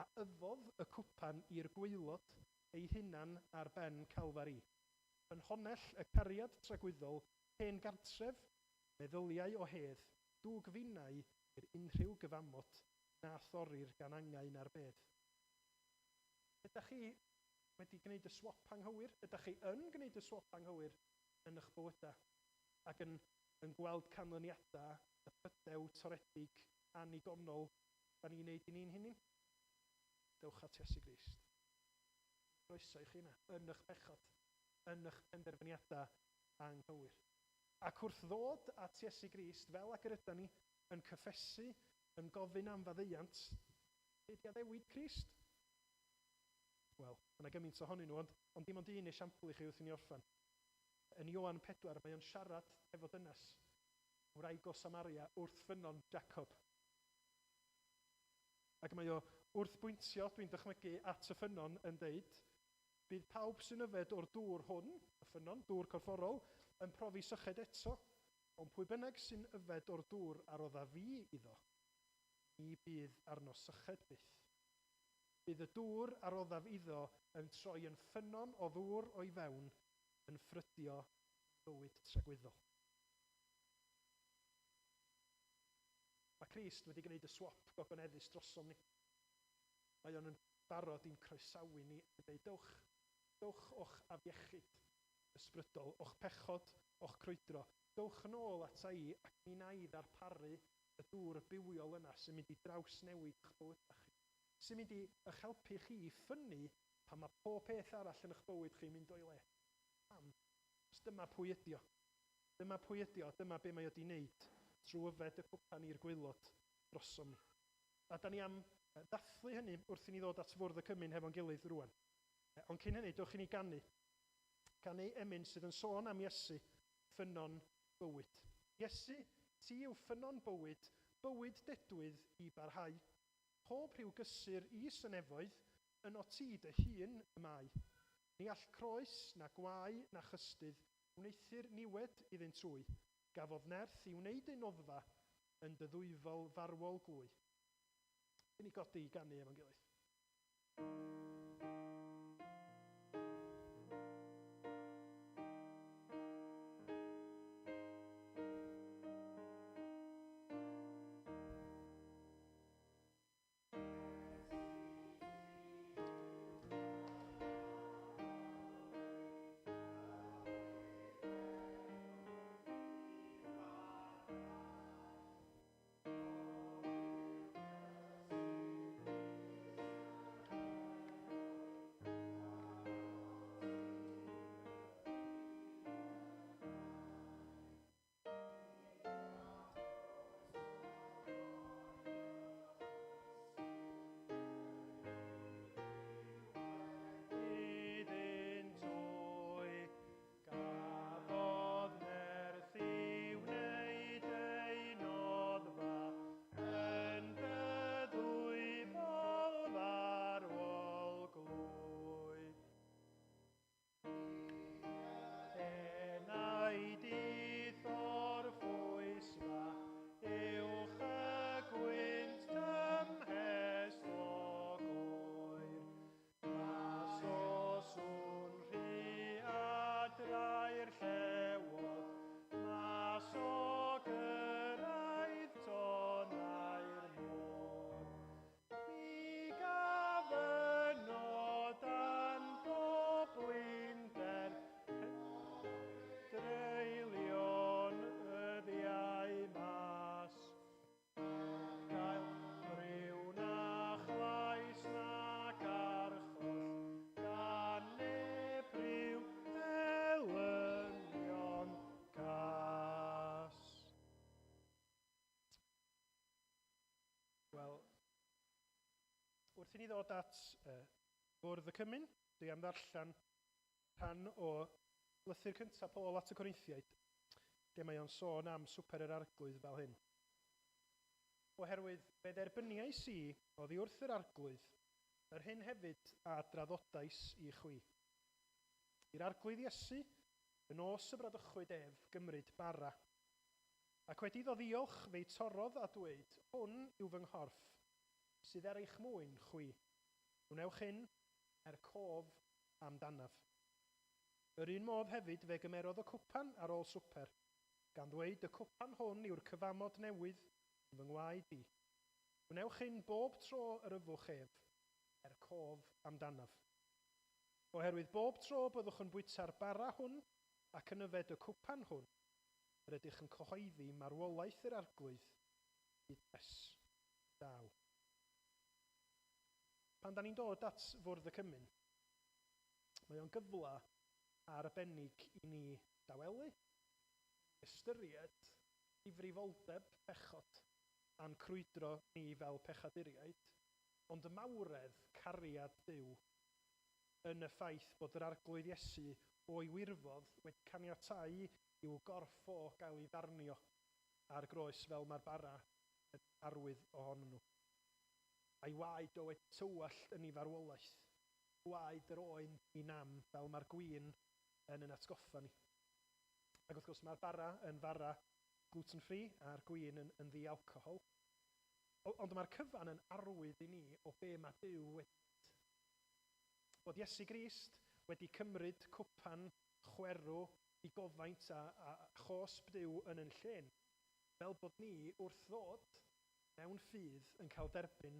a yfodd y cwpan i'r gwaelod ei hunan ar ben Calfari. Ffynhonnell y cariad tragwyddol, hen gartref, meddyliau o hedd, dwg finnau i'r unrhyw gyfamod na thorir gan angau na'r bedd. Ydych chi wedi gwneud y swap anghywir? Ydych chi yn gwneud y swap anghywir yn eich bywydau ac yn gweld canlyniadau y pydew toredig anigonol da ni'n neud i ni'n hunain? Dewch at Iesu Grist. Croeso i chi yna, yn eich pechod, yn eich penderfyniadau anghywir. Ac wrth ddod at Iesu Grist, fel ag yr ydan ni, yn cyffesu, yn gofyn am faddeuant, be di addewid Crist? Wel, mae yna gymaint ohonyn nhw, ond dim ond un esiampl i chi wrth i ni orffen. Yn Ioan 4, mae o'n siarad efo dynes, wraig o Samaria, wrth ffynnon Jacob. Ac mae o wrth bwyntio, dwi'n dychmygu, at y ffynnon yn deud, bydd pawb sy'n yfed o'r dŵr hwn, y ffynnon, dŵr corfforol, yn profi syched eto, ond pwy bynnag sy'n yfed o'r dŵr a rodda fi iddo, ni bydd arno syched byth. Bydd y dŵr a roddaf iddo yn troi yn ffynnon o ddŵr o'i fewn, yn ffrydio bywyd tragwyddol. Mae Crist wedi gwneud y swap gogoneddus drosom ni. Mae o'n barod i'n croesawu ni a dweud, dewch, dewch o'ch afiechyd ysbrydol, o'ch pechod, o'ch crwydro. Dewch yn ôl ata i ac mi wna i ddarparu y dŵr bywiol yna sy'n mynd i drawsnewid eich bywydau chi. Sy'n mynd i eich helpu chi i ffynnu pan mae pob peth arall yn eich bywyd chi'n mynd o'i le. Pam? Dyma pwy ydi o. Dyma pwy ydi o, dyma be mae o wedi wneud trwy yfed y cwpan i'r gwaelod drosom ni. A da ni am ddathlu hynny wrth i ni ddod at fwrdd y cymun hefo'n gilydd rwan. Ond cyn hynny, dewch i ni ganu. Ganu emyn sydd yn sôn am Iesu, ffynnon bywyd. Iesu, ti yw ffynnon bywyd, bywyd dedwydd i barhau. Pob rhyw gysur is y nefoedd, yno ti dy hun y mae. Ni all croes, na gwae, na chystudd, wneuthur niwed iddynt hwy. Gafodd nerth i wneud ei noddfa yn dy ddwyfol farwol glwy. I ni godi i ganu efo'n gilydd. Iddynt hwy gafodd nerth i wneud ei noddfa yn dy ddwyfol farwol glwy. Enaid i'th orffwysfa, uwch y gwynt tymhestlog oer. Mas o sŵn rhaeadrau'r llewod, mas o gyrraedd tonnau'r môr. Mi gaf yno dan bob blinder, dreulio'n ddyddiau mas. Gael rhyw na chlais nac archoll, gan neb rhyw elynion cas. Wel, wrth i ni ddod at bwrdd y cymun, dwi am ddarllen rhan o lythyr cyntaf Paul at y Corinthiaid, lle mae o'n sôn am swper yr Arglwydd fel hyn. Oherwydd fe dderbyniais i oddi wrth yr Arglwydd, yr hyn hefyd a draddodais i chwi. I'r Arglwydd Iesu, y nos y bradychwyd ef, gymryd bara. Ac wedi iddo ddiolch, fe'i torrodd a dweud, hwn yw fy nghorff, sydd er eich mwyn chwi. Wnewch hyn er cof amdanaf. Yr un modd hefyd fe gymerodd y cwpan ar ôl swper, gan ddweud, y cwpan hwn yw'r cyfamod newydd yn fy ngwaed i. Wnewch hyn bob tro yr yfwch ef, er cof amdanaf. Oherwydd bob tro byddwch yn bwyta'r bara hwn ac yn yfed y cwpan hwn, yr ydych yn cyhoeddi marwolaeth yr Arglwydd hyd nes daw. Pan da ni'n dod at fwrdd y cymun, mae o'n gyfle arbennig i ni dawelu, ystyried difrifoldeb pechod a'n crwydro ni fel pechaduriaid, ond y mawredd cariad Duw yn y ffaith bod yr Arglwydd Iesu o'i wirfodd wedi caniatáu i'w gorff o gael ei ddarnio ar groes fel mae'r bara yn arwydd ohonyn nhw. A'i waed o wedi tywallt yn ei farwolaeth, gwaed yr oen i nam fel mae'r gwin yn atgoffa ni. Ac wrth gwrs mae'r bara yn fara gluten-free a'r gwin yn ddi-alcohol. Ond mae'r cyfan yn arwydd i ni o be mae Duw wedi wneud. Bod Iesu Grist wedi cymryd cwpan chwerw i gofaint a chosb Duw yn lle ni, fel bod ni wrth ddod mewn ffydd yn cael derbyn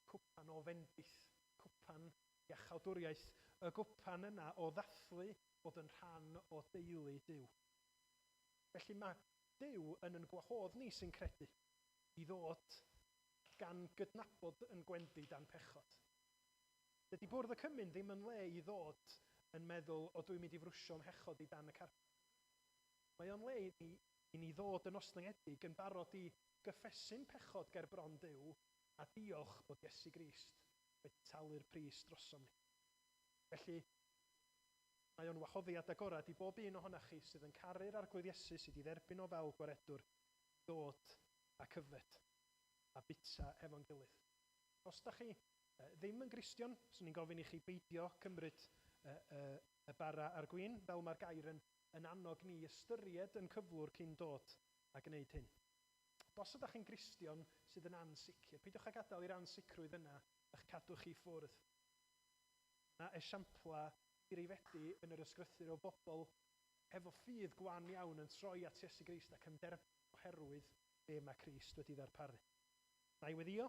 cwpan o fendith, cwpan iachawdwriaeth, y gwpan yna o ddathlu bod yn rhan o deulu Duw. Felly mae Duw yn gwahodd ni sy'n credu i ddod gan gydnabod yn gwendid a'n pechod. Dydy bwrdd y cymun ddim yn le i ddod yn meddwl o dwi'n mynd i frwsio 'mhechod i dan y carped. Mae o'n le i ni i ni ddod yn ostyngedig yn barod i gyffesu'n pechod ger bron Duw a diolch bod Iesu Grist wedi talu'r pris drosom ni. Felly, mae o'n wahoddiad agorad i bob un ohonoch chi sydd yn caru'r Arglwydd Iesu sydd i dderbyn o fel gwaredwr ddod ac yfed a bita efo'n gilydd. Os da chi ddim yn Gristion, swn i'n gofyn i chi beidio cymryd y bara a'r gwin, fel mae'r gair yn, yn annog ni ystyried yn cyflwr cyn dod a gwneud hyn. Os ydych chi'n Gristion sydd yn ansicr, peidiwch â gadael i'r ansicrwydd yna eich cadw chi ffwrdd. Na esiampla dirifedi yn yr ysgrythur o bobl efo ffydd gwan iawn yn troi at Iesu Grist ac yn derbyn oherwydd be mae Crist wedi ddarparu. Na i weddio,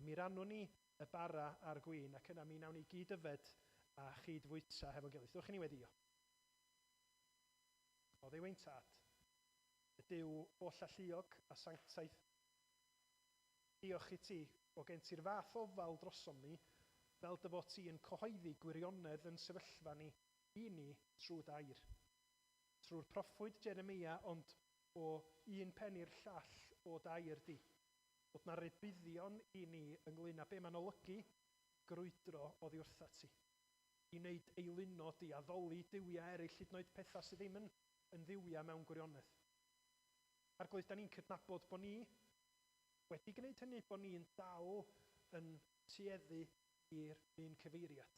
mi rannwn ni y bara a'r gwin ac yna mi nawn ni gyd yfed a chyd fwyta hefo'n gilydd. Dewch i ni weddio. O Dduw ein tad, y Duw oll alluog a sanctaidd, diolch i ti o gen ti'r fath ofal drosom ni, fel dy fod ti yn cyhoeddi gwirionedd yn sefyllfa ni i ni trwy dair. Trwy'r proffwyd Jeremia, ond o un pen i'r llall o dair di. Bod na rybuddion i ni ynglyn â be mae'n olygu grwydro oddi wrtha ti. I wneud eilunod i addoli duwiau eraill, hyd yn oed pethau sydd ddim yn, yn dduwiau mewn gwirionedd. Arglwydd, da ni'n cydnabod bod ni wedi gwneud hynny, bod ni'n dal yn tueddu i'r un cyfeiriad.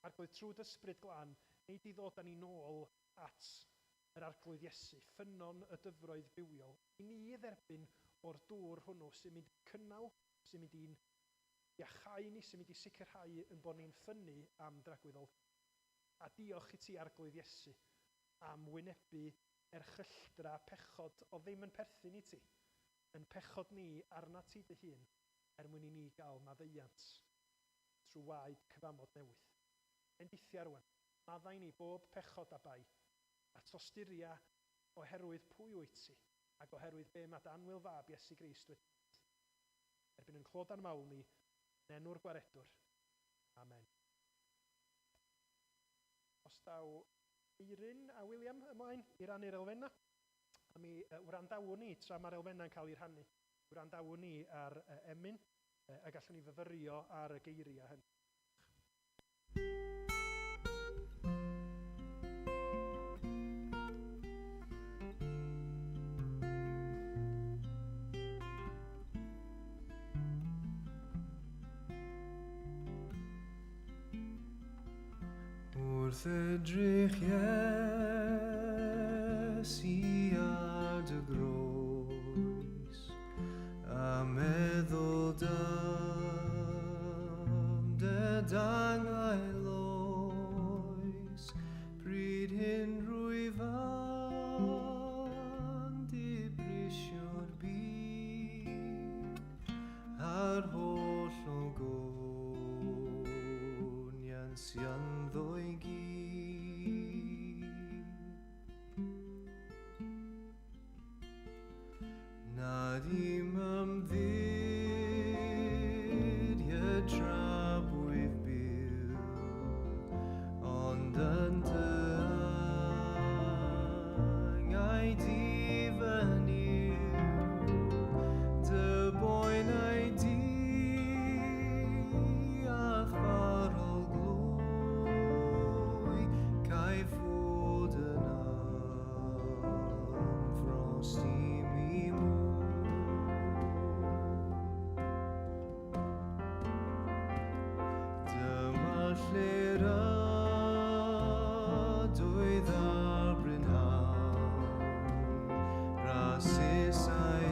Arglwydd, trwy dy ysbryd glân, nei di ddod â ni nôl at yr Arglwydd Iesu, ffynnon y dyfroedd bywiol, i ni dderbyn o'r dŵr hwnnw sy'n mynd i cynnal, sy'n mynd i'n iachau ni, sy'n mynd i sicrhau yn bod ni'n ffynnu am dragwyddol. A diolch i ti, Arglwydd Iesu, am wynebu erchylltra pechod o ddim yn perthyn i ti, yn pechod ni arna ti dy hun, er mwyn i ni gael maddeuant trwy waed cyfamod newydd. Bendithia rwan, maddau ni bob pechod a bai, a tosturia oherwydd pwy wyt ti, ac oherwydd be mae dy annwyl fab Iesu Grist wedi gwneud. Erbyn yn clod a'n mawl ni, yn enw'r gwaredwr. Amen. Os daw Eirin a William ymlaen i rannu'r elfennau, a mi wrandawn ni tra mae'r elfennau'n cael ei rhannu. Wrandawn ni ar emyn, a gallwn ni fyfyrio ar y geiriau hynny. Wrth edrych Iesu ar dy groes a meddwl dam dy dangau loes, pryd hyn rwyf yn dibrisio'r byd a'r holl ogoniant sy ynddo i gyd. Nad i'm ymddiried tra bwyf byw, ond yn dy angau di fy Nuw, dy boenau di a'th farol glwy, caiff fod yn ymffrost i mi mwy. Dyma lle'r ydoedd ar brynhawn, rasysau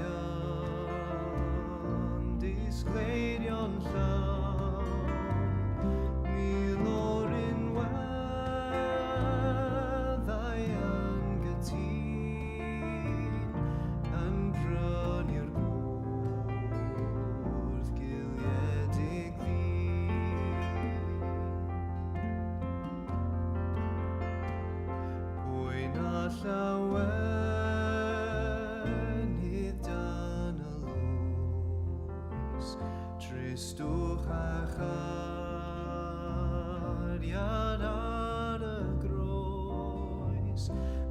yn disgleirio'n llawn, mil o'r unweddau yn gytûn, yn prynu'r gwrth giliedig ddyn. Pwy na llawenydd dan y loes, tristwch a chariad ar y groes,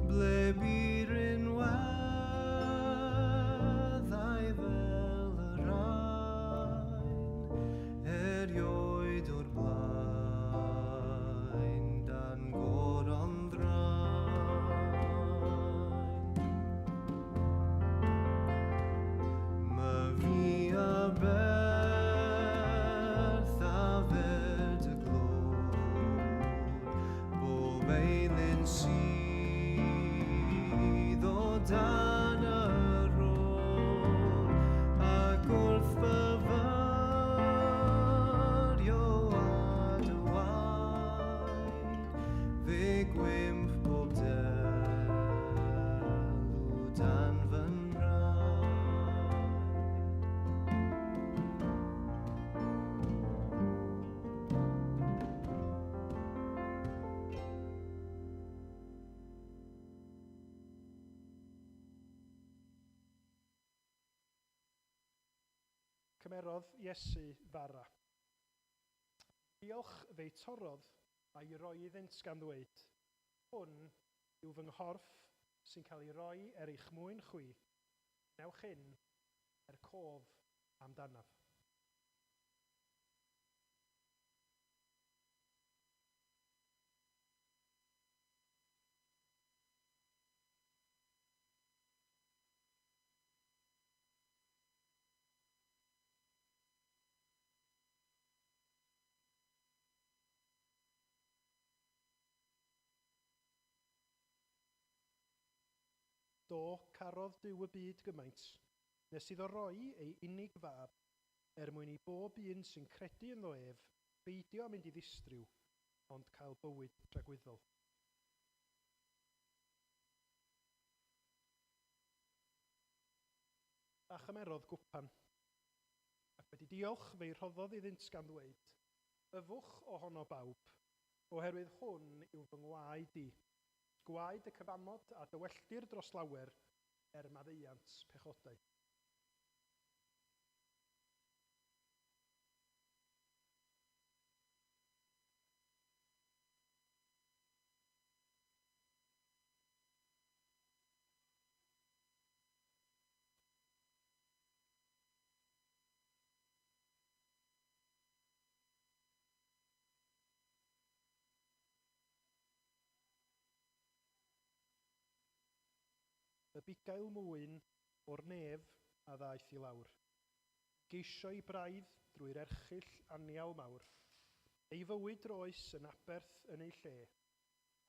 ble bu rinweddau Cymerodd Iesu fara. Diolch fe'i torrodd a'i roi iddynt gan ddweud, hwn yw fy nghorff sy'n cael ei roi er eich mwyn chwi. Newch hyn er cof amdanaf. Do, carodd Duw y byd gymaint, nes iddo roi ei unig fab, er mwyn i bob un sy'n credu ynddo ef, beidio â mynd i ddistryw, ond cael bywyd tragwyddol. A chymerodd gwpan, ac wedi diolch fe'i rhoddodd iddynt gan ddweud, yfwch ohono bawb, oherwydd hwn yw fy ngwaed i, gwaed y cyfamod a dywelltir dros lawer er maddeuant pechodau. Y bugail mwyn o'r nef a ddaeth i lawr. Geisio'i braidd drwy'r erchyll anial mawr. Ei fywyd roes yn aberth yn ei lle,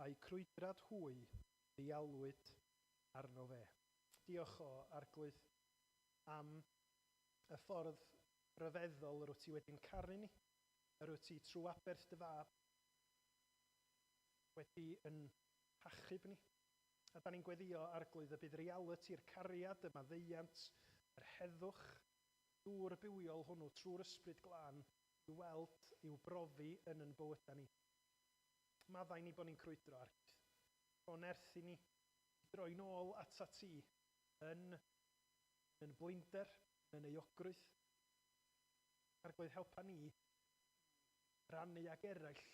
a'i crwydrad hwy ddialwyd arno fe. Diolch o Arglwydd am y ffordd ryfeddol yr wyt ti wedi'n caru ni, yr wyt ti trwy aberth dy fab wedi yn hachub ni. A da ni'n gweddio Arglwydd y bydd realiti'r cariad, y maddeuant, yr heddwch, dŵr bywiol hwnnw trwy'r ysbryd glân i'w weld, i'w brofi yn yn bywydau ni. Maddau ni bod ni'n crwydro Arglwydd. O nerth i ni droi nôl atat ti yn blinder, yn euogrwydd. Arglwydd, helpa ni rannu ag eraill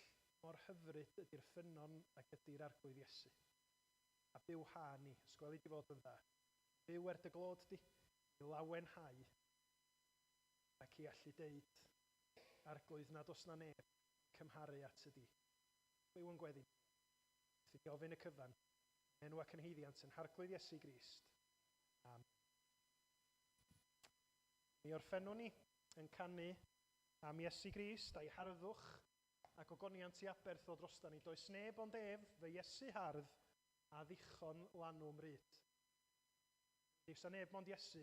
mor hyfryd ydy'r ffynnon ac ydy'r Arglwydd Iesu. A byw ha ni, os gweli di fod yn dda. Byw er dy glod di, i lawenhau ac i allu deud, Arglwydd, nad oes na neb cymharu at y di. Byw yn gweddi. Wrth i ni ofyn y cyfan, enw ac yn haeddiant yn Harglwydd Iesu Grist. Amen. Mi orffennwn ni yn canu am Iesu Grist a'i harddwch ac ogoniant i aberth o drostan ni. Does neb ond ef, fy Iesu hardd, a ddichon lanw mryd. Does neb mond Iesu,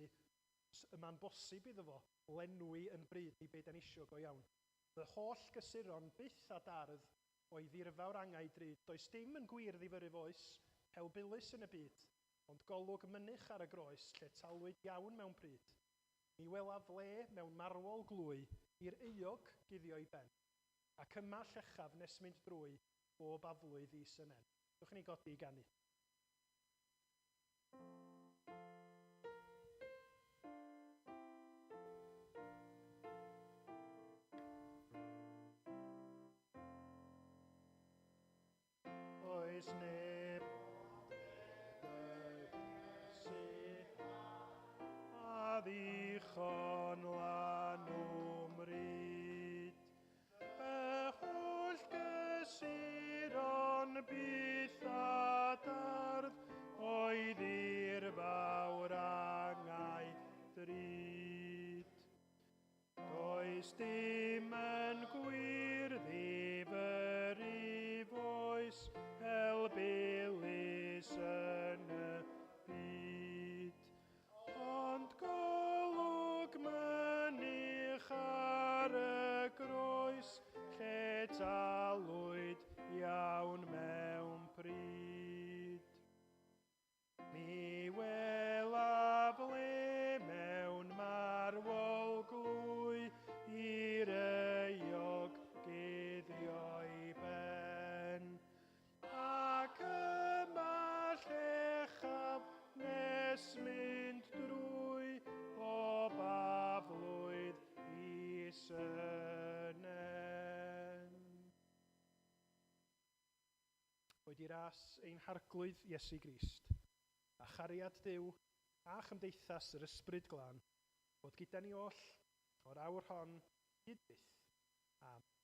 yma'n bosib iddo fo lenwi yn bryd i be da ni isio go iawn. Fy holl gysuron byth a dardd o'i ddirfawr angau drud. Does dim yn gwir ddifyrru foes, helbulus yn y byd, ond golwg mynych ar y groes lle talwyd iawn mewn pryd. Mi welaf le mewn marwol glwy i'r euog guddio'i ben, ac yma llechaf nes mynd drwy bob aflwydd i synen. Dwch ni godi i ganu. Oes neb ond a ddichon lanw mryd. Fy holl gysuron byth a dardd oedd i'r fawr angau drud. Does dim yn gwir ddifyrru foes helbulus yn y byd. Ond golwg mynych ar y groes lle talwyd iawn mewn pryd. Mi welaf le mewn marwol glwy i'r Boed i ras ein harglwydd Iesu Grist, a chariad Duw a chymdeithas yr Ysbryd Glân, fod gyda ni oll o'r awr hon hyd byth. Amen.